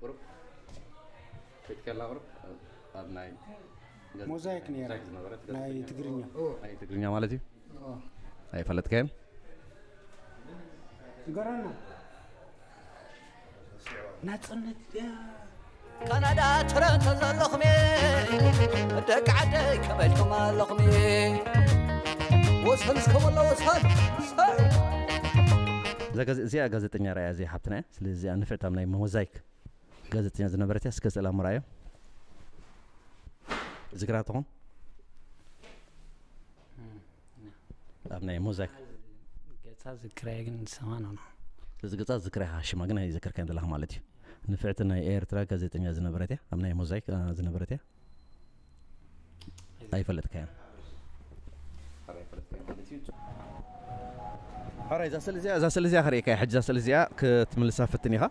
ቁሩብ ከይትከላ ቁሩብ ኣብ ናይ ሞዛይክ ነይራ ናይ ትግርኛ ናይ ትግርኛ ማለት እዩ ኣይፈለጥካዮም ንገረና ናጽነት ያ ካናዳ ቶሮንቶ ዘለኹም ደቂ ዓደይ ከመልኩም ኣለኹም ወሰን እስከ ወላ ወሰን እዚኣ ጋዜጠኛ ርኣያ እዚኣ ሓብትና እያ ስለዚ እዚኣ ንፍዕቲ ኣብ ናይ ሞዛይክ ጋዜጠኛ ዝነበረት እያ እስከ ስእላ ምርኣዮ ዝግራ ትኾን ኣብ ናይ ሞዛይክ ገጻ ዝክራይ ግን ዝሰማኖ ነው እዚ ገጻ ዝክራይ ሽማ ግን ኣይዘከርካን ዘለኻ ማለት እዩ ንፍዕቲ ናይ ኤርትራ ጋዜጠኛ ዝነበረት እያ ኣብ ናይ ሞዛይክ ዝነበረት እያ ኣይፈለጥካያን ሕራይ እዛ ስእሊ እዚኣ እዛ ስእሊ እዚኣ ክርእየካ እየ ሕጂ እዛ ስእሊ እዚኣ ክትምልሳ ፍትን ኢኻ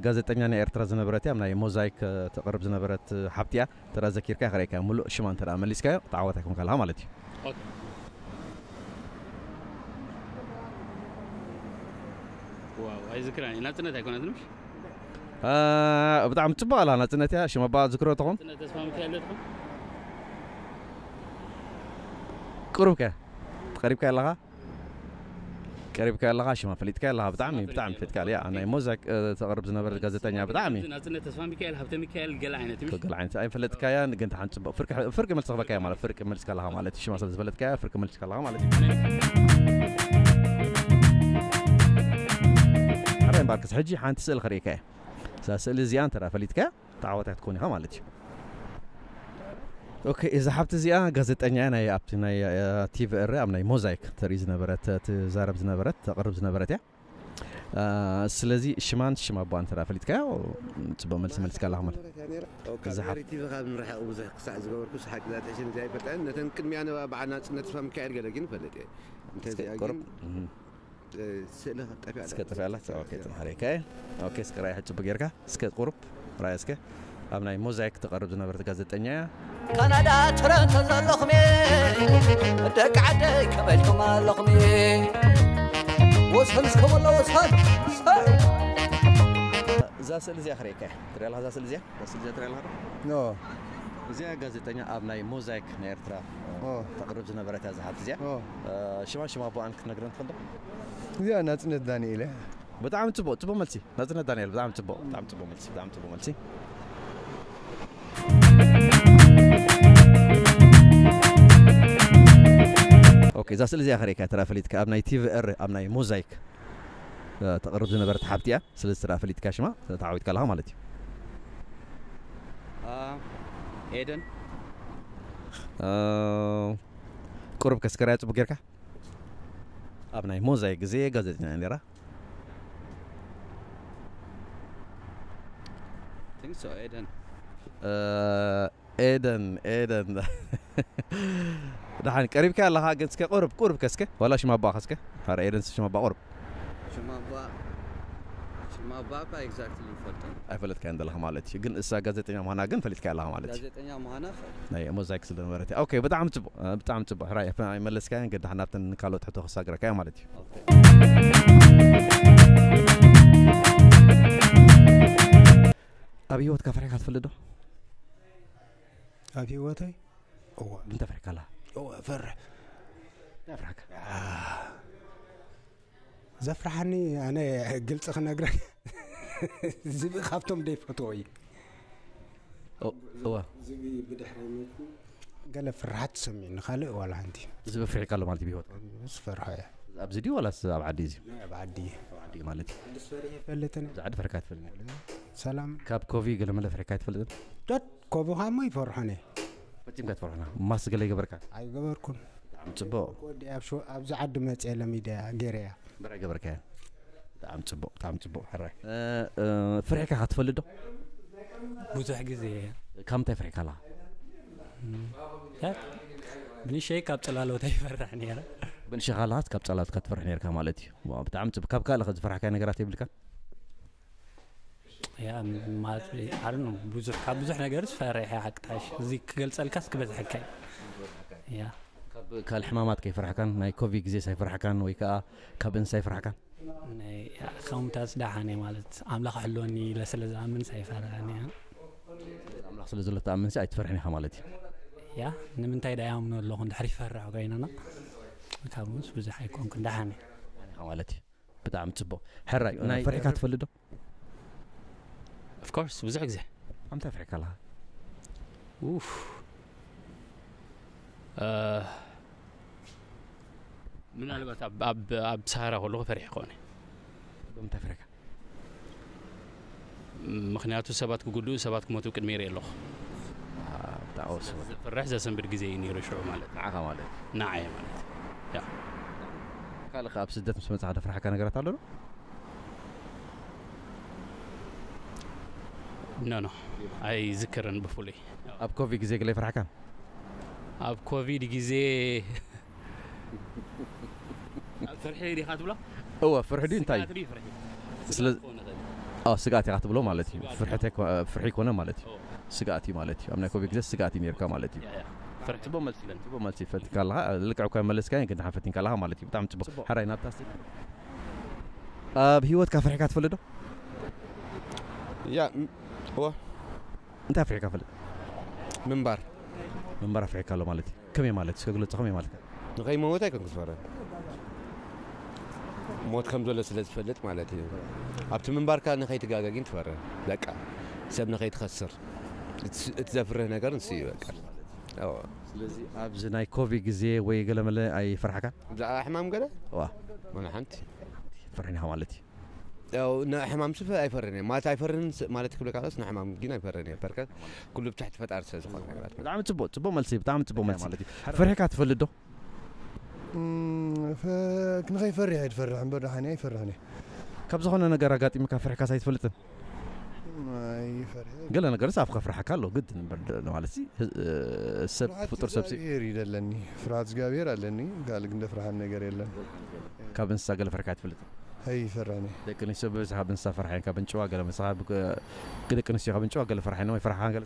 ጋዜጠኛ ናይ ኤርትራ ዝነበረት እያ ኣብ ናይ ሞዛይክ ተቕርብ ዝነበረት ሓብቲ እያ ተራ ዘኪርካ ክርእየካ ሙሉእ ሽማ እንተ መሊስካዮ ተዓዋታይ ኮንካ ኣለኻ ማለት እዩ ዋው ኣይዝክራን ናጽነት ኣይኮነትንሽ ብጣዕሚ ጽቡቅ ኣላ ናጽነት እያ ሽም ኣባ ዝክሮ ተኹም ናጽነት ተስፋ ሚካኤል ዶ ትኹም ቅሩብ ከ ተቀሪብካ ኣለኻ ቀሪብካ ኣለኻ ሽማ ፈሊጥካ ኣለኻ ብጣዕሚ ብጣዕሚ ፈሊጥካ እያ ናይ ሞዛክ ተቅርብ ዝነበረ ጋዜጠኛ ብጣዕሚ ናጽነት ተስፋ ሚካኤል ሃብተ ሚካኤል ገለ ዓይነት ምሽ ገለ ዓይነት ኣይፈለጥካ ያ ግን ተሓን ጽቡቅ ፍርቂ ፍርቂ መልስ ተኽበካ ማለት ፍርቂ መልስ ካለኻ ማለት ሽማ ስለ ዝፈለጥካ ፍርቂ መልስ ካለኻ ማለት እዩ ኣረ ባርክስ ሕጂ ሓንቲ ስእል ከርእካ እያ እዛ ስእሊ እዚኣ እንተ ፈሊጥካ ተዓዋታይ ክትኮን ኢኻ ማለት እዩ ኦኬ እዛ ሓብቲ እዚኣ ጋዜጠኛ ናይ ኣብቲ ናይ ቲቪ እረ ኣብ ናይ ሞዛይክ ተርኢ ዝነበረት ትዛረብ ዝነበረት ተቕርብ ዝነበረት እያ ስለዚ ሽማን ሽም ኣቦኣን እንተ ፈሊጥካዮ ፅቡቅ መልሲ መልስካ ኣለካ ማለት እዚ ሓሪቲቪ ካብ ንርሕቕ ብዙሕ ክሳዕ ዝገበርኩ ሓቂ ዛተሽን እዚ ኣይፈልጠን ነተን ቅድሚያ ነበ በዓል ናፅነት ተስፋ ሚካኤል ገለ ግን ይፈልጥ እየ እንተዚኣ ግን ስእሊ ጠፊኣ እስከ ጠፊኣላ ኦኬ ተምሃሪካ ኦኬ እስከ ራይ ሕጭቡ ጌርካ እስከ ቁሩብ ራይ እስከ ኣብ ናይ ሞዛይክ ትቐርብ ዝነበረት ጋዜጠኛ እያ ካናዳ ቶሮንቶ ዘለኹም ደቂ ዓደይ ከመልኩም ኣለኹም ወሰን እስከ ወላ ወሰን እዛ ስእሊ እዚኣ ክርእየካ እያ ትሪኣ ኣለካ እዛ ስእሊ እዚኣ እዛ ስእሊ እዚኣ ትሪኣ ኣለካ እዚኣ ጋዜጠኛ ኣብ ናይ ሞዛይክ ናይ ኤርትራ ተቕርብ ዝነበረት እያ ዝሓት እዚኣ ሽማ ሽማ ኣቦኣን ክትነግረን ትኽእል ዶ እዚኣ ናፅነት ዳንኤል እያ ብጣዕሚ ፅቡቅ ፅቡቅ መልሲ ናፅነት ዳንኤል ብጣዕሚ ፅቡቅ ብጣዕሚ ፅቡቅ መልሲ ብጣዕሚ ፅቡቅ መልሲ ኦኬ እዛ ስእሊ እዚኣ ከርእየካ ተራ ፈሊጥካ ኣብ ናይ ቲቪ ኤር ኣብ ናይ ሞዛይክ ተቕርብ ዝነበረት ሓብቲ እያ ስለዚ ተራ ፈሊጥካ ሽማ ተዓዊትካ ኣለኻ ማለት እዩ ኤደን ቁሩብ ከስከርያ ፅቡቅ ጌርካ ኣብ ናይ ሞዛይ ግዜ ጋዜጠኛ ነራ think so ኤደን ኤደን ኤደን ደሓን ቀሪብካ ኣለኻ ግን እስከ ቁርብ ቁርብ ከስከ ዋላ ሽማ ኣባኻ እስከ ኧረ ኤደን ሽማ ኣባ ቁርብ ሽማ ኣባ ሽማ ኣባ እኳ exactly ይፈልጦ ኣይፈለጥካያን ዘለኻ ማለት እዩ ግን እሳ ጋዜጠኛ ምዃና ግን ፈሊጥካ ኣለኻ ማለት እዩ ጋዜጠኛ ምዃና ናይ ሞዛይክ ስለ ነበረት ኦኬ ብጣዕሚ ጽቡቅ ብጣዕሚ ጽቡቅ ሕራይ ኣይመለስካያን ግን ደሓን ናብተን ካልኦት ሕቶ ክሳግረካ ማለት እዩ ኣብ ህይወትካ ፈሪሕካ ትፈልጥ ዶ ኣብ ህይወተይ እዋ እንተ ፈሪሕካ ኣላ እዋ ፈርሕ ፈርሕካ ዘፍርሓኒ ኣነ ግልፂ ክነግረክ ዝብኢ ካብቶም ደይፈትዎ እዩ እዋ ዝብኢ ብድሕሪ መቱ ገለ ፍርሓት ትሰሚዑ ንካልእ ዋላ ሓንቲ ዝብኢ ፍርሒካ ኣሎ ማለት ብሂወት ዝፈርሖ እያ ኣብዚ ድዩ ዋላስ ኣብ ዓዲ እዚ ኣብ ዓዲ ዓዲ ማለት ዓዲ ፈሪሕ ይፈልጥን እዚ ዓዲ ፈርካ ትፈልጥ ሰላም ካብ ኮቪ ገለ መለ ፈሪካ ትፈልጥን ዶት ኮቪ ካሞ ይፈርሖነ ፈጺምካ ትፈርሖና ማስ ገለ ይገበርካ ኣይገበርኩን ጽቡቅ ወዲ ኣብ ሾ ኣብዚ ዓዲ መጽ የለ ሚድያ ገረያ በራ ገበርካ ብጣዕሚ ጽቡቅ ብጣዕሚ ጽቡቅ ሕራይ ፍርሕካ ክትፈልጥ ዶ ብዙሕ ግዜ ካብ ምንታይ ፍርሕካ ኣለኻ ብንሸይ ካብ ጽላሎት ኣይፈርሕ ነረ ብንሸኻ ኣለኻስ ካብ ጸላሎት ክትፈርሕ ነርካ ማለት እዩ ብጣዕሚ ጽቡቅ ካብ ካልእ ዝፈርሕካ ነገራት የብልካ ያ ማለት ኣር ብዙሕ ካብ ብዙሕ ነገርስ ፈሪሐ ሓቅታሽ እዚ ክገልጸልካስ ክበዝሐካ እዩ። ያ ካብ ካልእ ሕማማት ከይፈራሕካን ናይ ኮቪድ ግዜስ ኣይፈራሕካን ወይ ከዓ ካብ እንስሳ ኣይፈራሕካን? ናይ ከምታስ ደሓን እየ ማለት ኣምላኽ ሕልወኒ ኢለ ስለ ዝኣምን ኣይፈርሕን እየ። ኣምላኽ ስለ ዘሎ ትኣምንሲ ኣይትፈርሕን ኢኻ ማለት እዩ። ያ ንምንታይ ዳ ይኣምኖ ኣለኹ እንድሕር ይፈርሕ ኮይነና ካብ ምስ ብዙሕ ኣይኮንኩን ደሓን እየ። ኢኻ ማለት እዩ። ብጣዕሚ ጽቡቕ። ሕራይ ናይ ፈሪሕካ ትፈልጥ ዶ? Of course ብዙሕ ግዜ ኣምታ ፈሪሕካ ኣለኻ? ኡፍ ምናልባት ኣብ- ኣብ ኣብ ሰሃራ ከለኹ ፈሪሕ ክኾነ ብምንታይ ፈሪሕካ? ምክንያቱ ሰባት ክጉድኡ ሰባት ክሞቱ ቅድሚ ይርኢ ኣለኹ። ብጣዕሚ ወስወ ዘፍርሕ ዘሰንብድ ግዜ እዩ ነይሩ ሽዑ ማለት ንዓኻ ማለት እዩ። ንዓየ ማለት ያ ካልእ ከ ኣብ ስደት ምስ መጻኻ ደፍርሓካ ነገራት ኣሎ ዶ? ኖ ኖ ኣይዝክርን ብፍሉይ ኣብ ኮቪድ ግዜ ገለ ይፈርሓካ? ኣብ ኮቪድ ግዜ ኣብ ፍርሒ ዲኻ ትብሎ እወ ፍርሒ ድዩ እንታይ? ስጋት ድዩ ፍርሒ ስለ- ክኸውን ይኽእል። ኣዎ ስግኣት ኢኻ ትብሎ ማለት እዩ። ስግኣት ፍርሕት ኣይኮ- ፍርሒ ይኮነ ማለት እዩ። ኦ፣ ስግኣት እዩ ማለት እዩ። ኣብ ናይ ኮቪድ ግዜ ስግኣት እዩ ነርካ ማለት እዩ። ያ፣ ያ። ፍርሒ ጽቡቕ መልሲ ጽቡቕ መልሲ ፈቲካ ኣለኻ። ልክዕ እኳ መለስካ ግን ድሓን ፈቲንካ ኣለኻ ማለት እዩ። ብጣዕሚ ጽቡቕ። ሕራይ ናብታ ስቴት ኣብ ህይወትካ ፈሪሕካ ትፈልጥ ዶ? ያ ም- ዋ እንታይ ኣፍሪሕካ ፈልጥ? ምንባር ምንባር ኣፍሪሕካ ኣሎ ማለት እዩ። ከመይ ማለት እስከ ግለጾ ከመይ ማለት እዩ? ንኸይመወት ኣይኮንኩ ዝፈረ ሞት ከም ዘሎ ስለ ዝፈልጥ ማለት እዩ። ኣብቲ ምንባርካ ንኸይትጋገጊን ትፈረ በቃ ሰብ ንኸይትኸስር እቲ- እቲ ዘፍርህ ነገር ንሱ እዩ በቃ። ኣዎ። ስለዚ ኣብዚ ናይ ኮቪድ ግዜ ወይ ገለመለ ኣይፈርሓካ? ብዛዕባ ሕማም ገለ ዋ ወላ ሓንቲ ፈርሕኒኻ ማለት እዩ። ያው ንሕማም ስፈ ኣይፈርን እየ ማለት ኣይፈርን ስ- ማለት ክብለካ ከስ ንሕማም ግን ኣይፈርን እየ በርከ ኩሉ ብትሕቲ ፈጣሪ ስለ ዝኾነ ነገራት ብጣዕሚ ጽቡቅ ጽቡቅ መልሲ ብጣዕሚ ጽቡቅ መልሲ ማለት እዩ። ፈሪሕካ ትፈልጥ ዶ? እም፣ ፈ- ንኸይፈርሕ እየ ዝፈርሕ እምበር ደሓን እየ ኣይፈርሕን እየ። ካብ ዝኾነ ነገር ኣጋጢምካ ፈሪሕካስ ኣይትፈልጥን? ኣይፈርሕ ገለ ነገርስ ኣፍካ ፍርሓካ ኣሎ ግድን እምበር ደ- ማለት ሲ እ፣ ሰብ ፍጡር ሰብ ሲ እግዚኣብሔር እዩ ዘለኒ ፍርሃት እግዚኣብሔር ኣለኒ ካልእ ግን ደፍርሃን ነገር የለን። ካብ እንስሳ ገለ ፈሪሕካ ኣይትፈልጥን? ኣይፈርሕን እየ። ደቂ ኣንስትዮ ብብዝሒ ካብ እንስሳ ፈርሓ እየን ካብ እንጭዋ ገለ መሳኻ ብገ- ደቂ ኣንስትዮ ካብ እንጭዋ ገለ ፈርሓ እየን ወይ ፈርሓ ገለ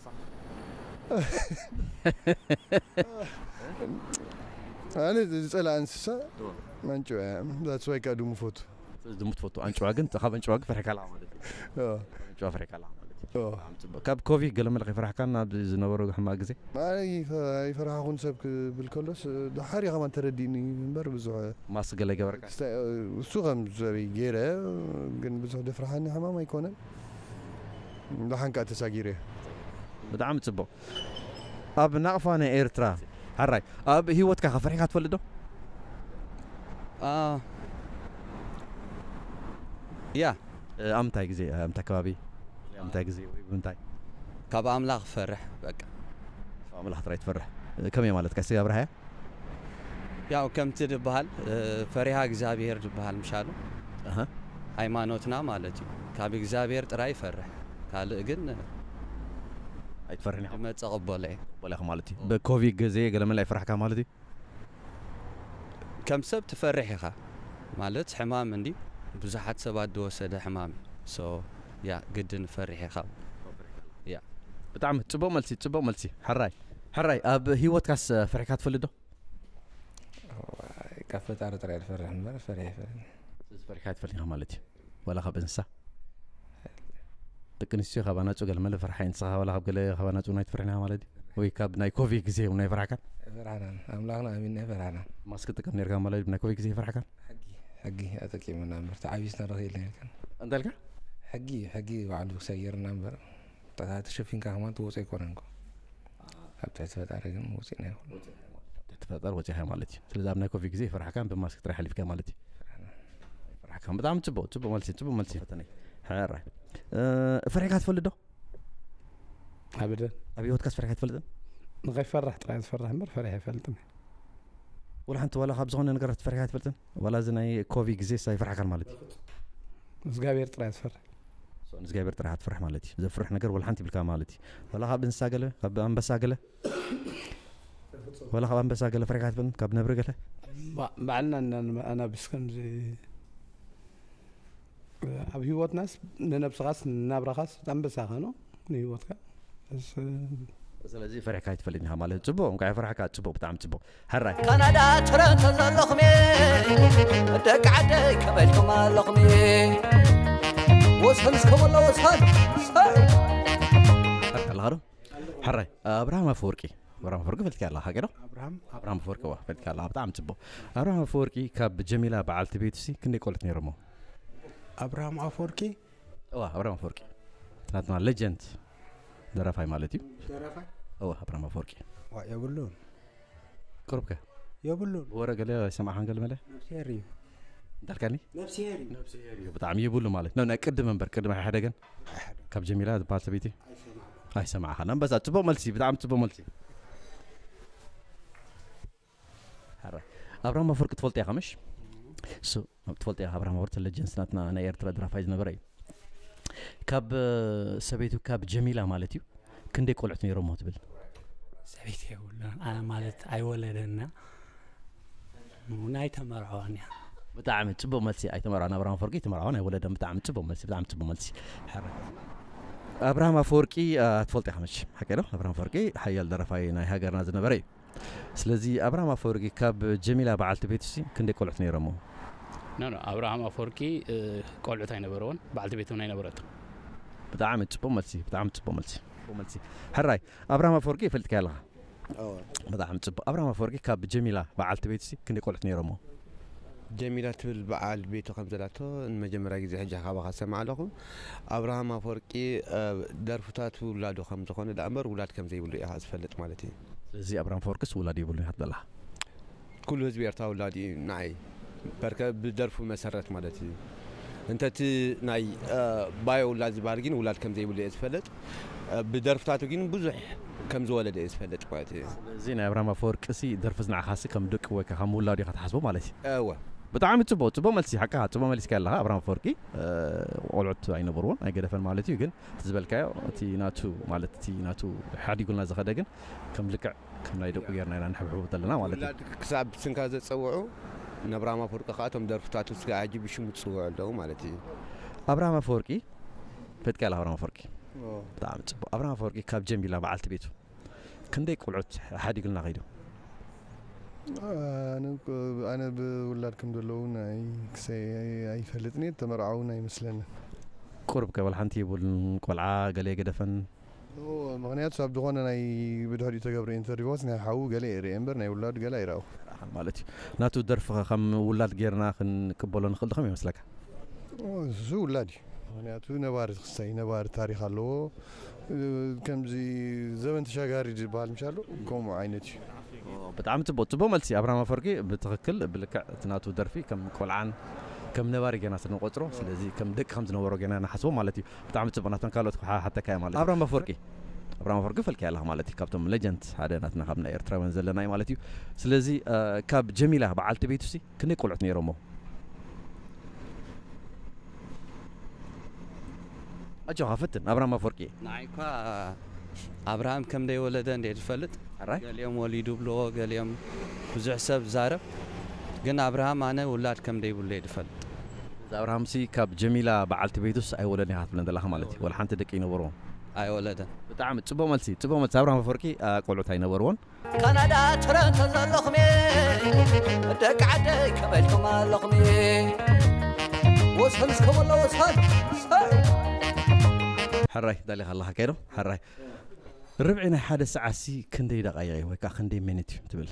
ኣነ ዝፀላ እንስሳ መንጭዋ እያ። ዛትስ ዋይ ከዓ ድሙ ፈቱ ድሙ ትፈቱ ኣንጭዋ ግን ካብ ኣንጭዋ ግን ፈሪሕካ ኣለኻ ማለት እዩ። ኦ፣ ኣንጭዋ ፈሪሕካ ኣለኻ ማለት እዩ። ኦ። ካብ ኮቪድ ገለ መለ ከይፈራሕካን ኣብዚ ዝነበሩ ሕማቅ ግዜ ኣይፈ- ኣይፈራሕኹን ሰብ ክብል ከሎስ ድሓር እዩ ከማን ተረዲእኒ እምበር ብዙሕ ማስክ ገለ ይገበርካ? ክስታይ- እሱ ከም ሰበይ ገይረ ግን ብዙሕ ደፍርሓኒ ሕማም ኣይኮነን። ደሓን ከዓ ተሳጊረ ብጣዕሚ ጽቡቅ። ኣብ ናቕፋ ናይ ኤርትራ ሓራይ ኣብ ህይወትካ ከፈሪሕካ ትፈልጥ ዶ? አ፣ ያ ኣብ ምንታይ ግዜ ኣብ ምንታይ ከባቢ ኣብ ምንታይ ግዜ ወይ ብምንታይ? ካብ ኣምላኽ ፈርሕ በቃ። ካብ ኣምላኽ ጥራይ ትፈርሕ። ከመይ ማለት ቀስ ኣብርሃያ? ያው ከምቲ ድበሃል እ፣ ፈሪሃ እግዚኣብሔር ድበሃል ምሻሉ ኣሃ። ሃይማኖትና ማለት እዩ። ካብ እግዚኣብሔር ጥራይ ይፈርሕ ካልእ ግን ኣይትፈርሕን ኢኻ ድመፀ ቅበሎ እየ። ወላኺ ማለት እዩ። ብኮቪድ ግዜ ገለመለ ኣይፈራሕካ ማለት እዩ። ከም ሰብ ትፈርሕ ኢኻ ማለት ሕማም እንዲ ብዙሓት ሰባት ዝወሰደ ሕማም እዩ። ሶ ያ ግድን ፈሪሕ ኢኻ። ያ ብጣዕሚ ጽቡቅ መልሲ ጽቡቅ መልሲ። ሕራይ ሕራይ ኣብ ህይወትካስ ፈሪሕካ ትፈልጥ ዶ? ካብ ፈጣሪ ጥራይ ዝፈርሕ እምበር ፈሪሕ ይፈልጥ ፈሪሕካ ትፈልጥ ኢኻ ማለት እዩ። ዋላ ካብ እንስሳ ደቂ ኣንስትዮ ካብ ኣናጹ ገለመለ ፈርሓ እንስኻ ዋላ ካብ ገለ ካብ ኣናጹ ናይ ትፈርሕና ማለት እዩ። ወይ ካብ ናይ ኮቪድ ግዜ እውን ናይ ፈራሕካ ፈራሕናን ኣምላኽና ኣሚንና ፈራሕናን ማስክ ጥቀም ነርካ ማለት እዩ። ናይ ኮቪድ ግዜ ፈራሕካ ሕጊ ሕጊ ኣጠቂምና እምበር ተዓቢስና ረኺ ኢልና ኢልካን እንታይ ኢልካ? ሕጊ ሕጊ ባዕሉ ክሰይርና እምበር ተሸፊንካ ከማን ትወፅኦ ኣይኮነን እኮ ኣብ ትሕቲ ፈጣሪ ግን ወፂእና ይኹን ትፈጠር ወፂኻ ማለት እዩ። ስለዚ ኣብ ናይ ኮቪድ ግዜ ፈራሕካን ብማስክ ጥራይ ሓሊፍካ ማለት እዩ። ፈራሕካን ብጣዕሚ ፅቡቅ ፅቡቅ መልሲ ፅቡቅ መልሲ ፈተነይ ሕራይ ፈሪሕካ ትፈልጥ ዶ? ኣበደን ኣብ ህይወትካስ ፈሪሕካ ትፈልጥን? ንኸይፈርሕ ጥራይ ዝፈርሕ እምበር ፈሪሕ ኣይፈልጥን። ወላ ሓንቲ ዋላ ካብ ዝኾነ ነገር ፈሪሕካ ትፈልጥን? ዋላ እዚ ናይ ኮቪድ ግዜስ ኣይፈራሕካን ማለት እዩ። እግዚኣብሔር ጥራይ ዝፈርሕ ንእግዚኣብሔር ጥራሕ ትፍርሕ ማለት እዩ። ዘፍርሕ ነገር ወላ ሓንቲ ይብልካ ማለት እዩ። ዋላ ካብ እንስሳ ገለ ካብ ኣንበሳ ገለ ዋላ ካብ ኣንበሳ ገለ ፈሪሕካ ትፈልጥን? ካብ ነብሪ ገለ ባዕልና ኣናብስ ከምዚ ኣብ ህይወትናስ ንነብስኻስ ንናብራኻስ ኣንበሳኻ ነው ንህይወትካ። እስ- ስለዚ ፈሪሕካ ኣይትፈልጥን ኢኻ ማለት ጽቡቅ። እንኳ ፈርሕካ ጽቡቅ፣ ብጣዕሚ ጽቡቅ። ሕራይ። ካናዳ ቶሮንቶ ዘለኹም ደቂ ዓደይ ከመይልኩም ኣለኹም? ወሰን እስከመሎ ወሰን ሰ- ኣለኻ ዶ? ሕራይ። ኣብርሃም ኣፈወርቂ። ኣብርሃም ኣፈወርቂ ፈልጥካ ኣለኻ፣ ሓቂ ዶ? ኣብርሃም ኣብርሃም ኣፈወርቂ ዋ ፈልጥካ ኣለኻ፣ ብጣዕሚ ጽቡቅ። ኣብርሃም ኣፈወርቂ ካብ ጀሚላ በዓልቲ ቤቱ ሲ ክንደይ ቆልዑት ነይሮሞ? ኣብርሃም ኣፈወርቂ እዋ ኣብርሃም ኣፈወርቂ ናትና ሌጀንድ ደራፋይ ማለት እዩ። ደራፋይ እዋ ኣብርሃም ኣፈወርቂ ዋ የብሉን ቅሩብከ የብሉን ወረ ገለ ኣይሰማዕኻን ገለ መለ ነብስሄር እዩ እንዳልካኒ ነብስሄር እዩ ብጣዕሚ ይብሉ ማለት ነው። ናይ ቅድም እምበር ቅድም ኣይሓደገን ካብ ጀሚላ ዝበሃል ሰበይቲ ኣይሰማዕኻን። ኣንበሳ ጽቡቅ መልሲ፣ ብጣዕሚ ጽቡቅ መልሲ። ሕራይ ኣብርሃም ኣፈወርቂ ትፈልጦ ኢኻ ምሽ? እሱ ትፈልጦ ኢኻ ኣብርሃም ኣፈወርቂ ሌጀንስ ናትና ናይ ኤርትራ ደራፋይ ዝነበረ እዩ። ካብ ሰበይቱ ካብ ጀሚላ ማለት እዩ ክንደይ ቆልዑት ነይሮሞ ትብል? ሰበይቲ የብሉን ኣነ ማለት ኣይወለደና ናይ ተመርዐዋን እያ ብጣዕሚ ጽቡቅ መልሲ። ኣይተመርዓን ኣብርሃም ኣፈወርቂ ኣይተመርዓዋን ኣይወለደን። ብጣዕሚ ጽቡቅ መልሲ፣ ብጣዕሚ ጽቡቅ መልሲ። ሕራይ ኣብርሃም ኣፈወርቂ አ፣ ትፈልጦ ኢኻ መቸም ሓቂ ዶ? ኣብርሃም ኣፈወርቂ ሓያል ደራፋይ ናይ ሃገርና ዝነበረ እዩ። ስለዚ ኣብርሃም ኣፈወርቂ ካብ ጀሚላ በዓልቲ ቤቱ ሲ ክንደይ ቆልዑት ነይሮሞ? ኖ ኖ ኣብርሃም ኣፈወርቂ እ፣ ቆልዑት ኣይነበረዎን በዓልቲ ቤት እውን ኣይነበረቶ ብጣዕሚ ጽቡቅ መልሲ፣ ብጣዕሚ ጽቡቅ መልሲ፣ ጽቡቅ መልሲ። ሕራይ ኣብርሃም ኣፈወርቂ ይፈልጥካ ኣለኻ? ብጣዕሚ ጽቡቅ። ኣብርሃም ኣፈወርቂ ካብ ጀሚላ በዓልቲ ቤቱ ሲ ክንደይ ቆልዑት ነይሮሞ? ጀሚላ ትብል በዓል ቤቱ ከም ዘላቶ ንመጀመርያ ግዜ ሕጂ ካባኻ ሰማዕ ኣለኹ። ኣብርሃም ኣፈወርቂ እ፣ ደርፍታቱ ውላዱ ከም ዝኾነ ደኣ እምበር ውላድ ከም ዘይብሉ ኢኻ ዝፈልጥ ማለት እዩ። ስለዚ ኣብርሃም ኣፈወርቅስ ውላድ የብሉን ኢኻ ትብል ኣለኻ? ኩሉ ህዝቢ ኤርትራ ውላድ እዩ ንዓይ በርከ ብደርፉ መሰረት ማለት እዩ። እንተ እቲ ናይ እ፣ ባዮ ውላድ ዝበሃል ግን ውላድ ከም ዘይብሉ እየ ዝፈልጥ። እ፣ ብደርፍታቱ ግን ብዙሕ ከም ዝወለደ እየ ዝፈልጥ ማለት እዩ። እዚ ናይ ኣብርሃም ኣፈወርቂ ሲ ደርፊ ዝንዓኻሲ ከም ደቂ ወይ ከዓ ከም ውላዱ ኢኻ ትሓስቦ ማለት እዩ። እወ ብጣዕሚ ጽቡቅ ጽቡቅ መልሲ ሓቅኻ ጽቡቅ መሊስካ ኣለኻ ኣብርሃም ኣፈወርቂ እ፣ ቆልዑት ኣይነበርዎን ኣይገደፈን ማለት እዩ። ግን እቲ ዝበልካዮ እቲ ናቱ ማለት እቲ ናቱ ሓዲጉልና ዝኸደ ግን ከም ልክዕ ከም ናይ ደቁ ጌርና ኢና ንሕብሕቡ ዘለና ማለት እዩ። ውላድ ክሳብ ስንካ ዘፀውዑ ነብራማ ፍርቂ ከዓ እቶም ደርፍታቱ ስጋ ዓጅብ ሽሙ ዝፅውዑ ኣለዉ ማለት እዩ። ኣብርሃም ኣፈወርቂ ፈጥካ ኢላ ኣብርሃም ኣፈወርቂ ብጣዕሚ ፅቡቅ። ኣብርሃም ኣፈወርቂ ካብ ጀሚላ በዓልቲ ቤቱ ክንደይ ቆልዑት ሓዲጉልና ከይዱ? ኣነ ኣነ ብውላድ ከም ዘለዉ ናይ ክሰይ ኣይፈልጥን እየ ተመርዓውን ኣይመስለንን። ቁርብ ከበል ሓንቲ የብሉን ቆልዓ ገለ የገደፈን። ምክንያቱ ኣብ ዝኾነ ናይ ብድሕሪኡ ተገብረ ኢንተርቪዋስ ናይ ሓዉ ገለ የርኢ እምበር ናይ ውላዱ ገለ ኣይረኣኹ። ማለት እዩ ናቱ ደርፊ ከም ውላድ ጌርና ክንቅበሎ ንኽእል ድኸም ይመስለካ? እሱ ውላድ እዩ። ምክንያቱ ነባሪ ክስታይ ነባሪ ታሪክ ኣለዎ። ከምዚ ዘበን ተሻጋሪ ዝበሃል ምሻሎ ከምኡ ዓይነት እዩ። ብጣዕሚ ፅቡቅ ፅቡቅ መልሲ ኣብርሃም ኣፈወርቂ ብትክክል ብልክዕ እቲ ናቱ ደርፊ ከም ቆልዓን ከም ነባሪ ገና ስንቆፅሮ ስለዚ ከም ደቂ ከም ዝነበሮ ገና ንሓስቦ ማለት እዩ። ብጣዕሚ ፅቡቅ ናቶም ካልኦት ሓተካ ማለት ኣብርሃም ኣፈወርቂ ኣብርሃም ኣፈወርቂ ፈልካ ኣለካ ማለት እዩ ካብቶም ሌጀንድ ሓደ ናትና ካብ ናይ ኤርትራውያን ዘለና እዩ ማለት እዩ። ስለዚ ካብ ጀሚላ በዓልቲ ቤቱ ሲ ክንደይ ቆልዑት ነይሮሞ? ኣጆኻ ፈትን ኣብርሃም ኣፈወርቂ። ንዓይ እኳ ኣብርሃም ከም ደይወለደ እንደ ዝፈልጥ ሕራይ ገሊኦም ወሊዱ ብልዎ ገሊኦም ብዙሕ ሰብ ዛረብ ግን ኣብርሃም ኣነ ውላድ ከም ደይብሉ እየ ዝፈልጥ። እዚ ኣብርሃም ሲ ካብ ጀሚላ በዓልቲ ቤቱስ ኣይወለድን ኢኻ ትብለን ዘለኻ ማለት እዩ። ወላ ሓንቲ ደቂ ይነበርዎ ኣይወለደን። ብጣዕሚ ጽቡቅ መልሲ ጽቡቅ መልሲ ኣብርሃም ኣፈወርቂ ቆልዑት ኣይነበርዎን። ካናዳ ቶሮንቶ ዘለኹም ደቂ ዓደይ ከመይልኩም ኣለኹም? ወሰን እስከመሎ ወሰን ሕራይ ደሊኻ ኣለኻ ከይዶ ሕራይ ርብዒ ናይ ሓደ ሰዓት ሲ ክንደይ ደቃይቕ እዩ ወይ ከዓ ክንደይ ሚኒት እዩ ትብል?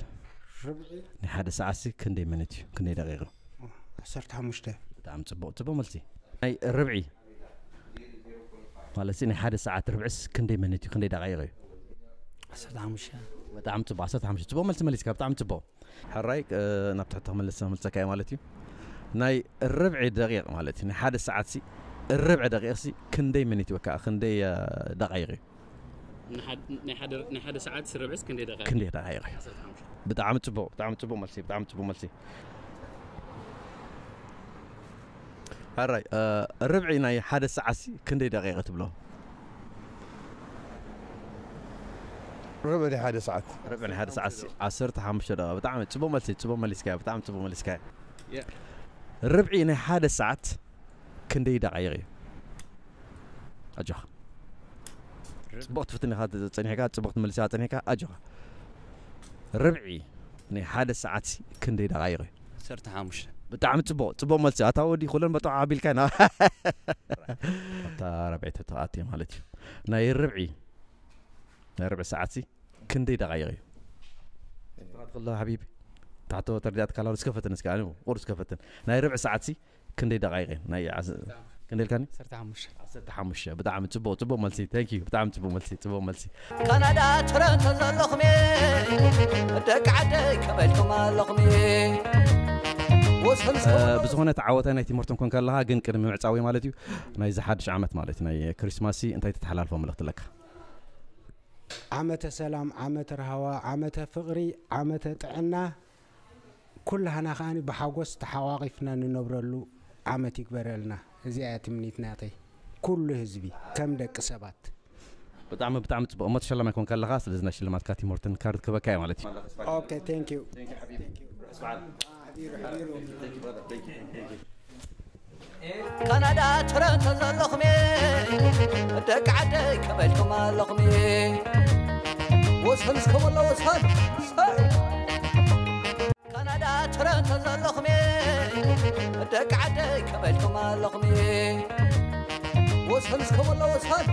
ርብዒ ናይ ሓደ ሰዓት ሲ ክንደይ ሚኒት እዩ ክንደይ ደቂቕ እዩ? ዓሰርተ ሓሙሽተ ብጣዕሚ ፅቡቅ ፅቡቅ መልሲ ናይ ርብዒ ማለት ሲ ናይ ሓደ ሰዓት ርብዕስ ክንደይ ሚኒት እዩ ክንደይ ደቂቕ እዩ? ዓሰርተ ሓሙሽተ ብጣዕሚ ፅቡቅ ዓሰርተ ሓሙሽተ ፅቡቅ መልሲ መሊስካ ብጣዕሚ ፅቡቅ ሕራይ ናብ ትሕቲ ክምልስ መልሰካ እየ ማለት እዩ ናይ ርብዒ ደቂቕ ማለት እዩ ናይ ሓደ ሰዓት ሲ ርብዒ ደቂቕ ሲ ክንደይ ሚኒት እዩ ወይ ከዓ ክንደይ ደቃይቕ እዩ ናይ ሓደ ሰዓት ርብዕስ ክንደይ ደቂቕ ክንደይ ደቃይቕ እዩ ብጣዕሚ ፅቡቅ ብጣዕሚ ፅቡቅ መልሲ ብጣዕሚ ፅቡቅ መልሲ ሕራይ ርብዒ ናይ ሓደ ሰዓት ሲ ክንደይ ደቂቕ ትብሎ ርብዒ ናይ ሓደ ሰዓት ርብዒ ናይ ሓደ ሰዓት ሲ ዓሰርተ ሓሙሽተ ደቂቕ ብጣዕሚ ፅቡቅ መልሲ ፅቡቅ መሊስካዮ ብጣዕሚ ፅቡቅ መሊስካዮ ርብዒ ናይ ሓደ ሰዓት ክንደይ ደቓይቕ እዩ? ኣጆኻ። ጽቡቕ ትፍትን ኢኻ ጸኒሕካ፣ ጽቡቕ ትመልስ ኢኻ ጸኒሕካ፣ ኣጆኻ። ርብዒ ናይ ሓደ ሰዓት ክንደይ ደቓይቕ እዩ? ዓሰርተ ሓሙሽተ። ብጣዕሚ ጽቡቕ፣ ጽቡቕ መልሲ። ኣታ ወዲ ኩለን በጣም ኣቢልካ ኢና። ኣብታ ርብዒ ተተኣትየ ማለት እዩ። ናይ ርብዒ፣ ናይ ርብዒ ሰዓት ክንደይ ደቓይቕ እዩ? ትፍራት ከሎ ሓቢቢ። ታሕቶ ተርዲኣት ካላሉ እስከ ፈትን እስከ፣ ኣነ ቁር እስከ ፈትን። ናይ ርብዒ ሰዓት ክንደይ ደቓይቕ እዩ? ናይ ዓስ-፣ ክንደይ ኢልካኒ? ዓሰርተ ሓሙሽተ። ዓሰርተ ሓሙሽተ። ብጣዕሚ ጽቡቕ፣ ጽቡቕ መልሲ። Thank you። ብጣዕሚ ጽቡቕ መልሲ፣ ጽቡቕ መልሲ። ካናዳ ቶሮንቶ ዘለኹም ደቂ ዓደይ ከመይ ኢልኩም ኣለኹም? ወሰን እ፣ ብዝኾነ ተዓወታይ ናይ ትምህርቶም ኮንካ ኣለኻ፣ ግን ቅድሚ ምዕጻዊ ማለት እዩ፣ ናይዚ ሓድሽ ዓመት ማለት እዩ፣ ናይ ክሪስማስ እንታይ ተተሓላልፎ መልእኽቲ ኣለካ? ዓመተ ሰላም፣ ዓመተ ራህዋ፣ ዓመተ ፍቕሪ፣ ዓመተ ጥዕና፣ ኩላህና ከኣ ብሓጎስ ተሓቋቒፍና ንነብረሉ ዓመት ይግበረልና። እዚኣ እያ ትምኒት ናተይ። ኩሉ ህዝቢ ከም ደቂ ሰባት። ብጣዕሚ፣ ብጣዕሚ ጽቡቕ። እሞ ተሸላማይ ኮንካ ኣለኻ፣ ስለዚ ናይ ሽልማትካ ቲም ሆርተን ካርድ ክበካ እያ ማለት እዩ። ኦኬ፣ thank you። ካናዳ ቶሮንቶ ዘለኹም ደቂ ዓደይ ከመይ ኢልኩም ኣለኹም? ወሰን እስከ ወሎ ወሰን። ካናዳ ቶሮንቶ ዘለኹም ደቂ ዓደይ ከመይ ኢልኩም ኣለኹም? ወሰን እስከ ወሎ ወሰን።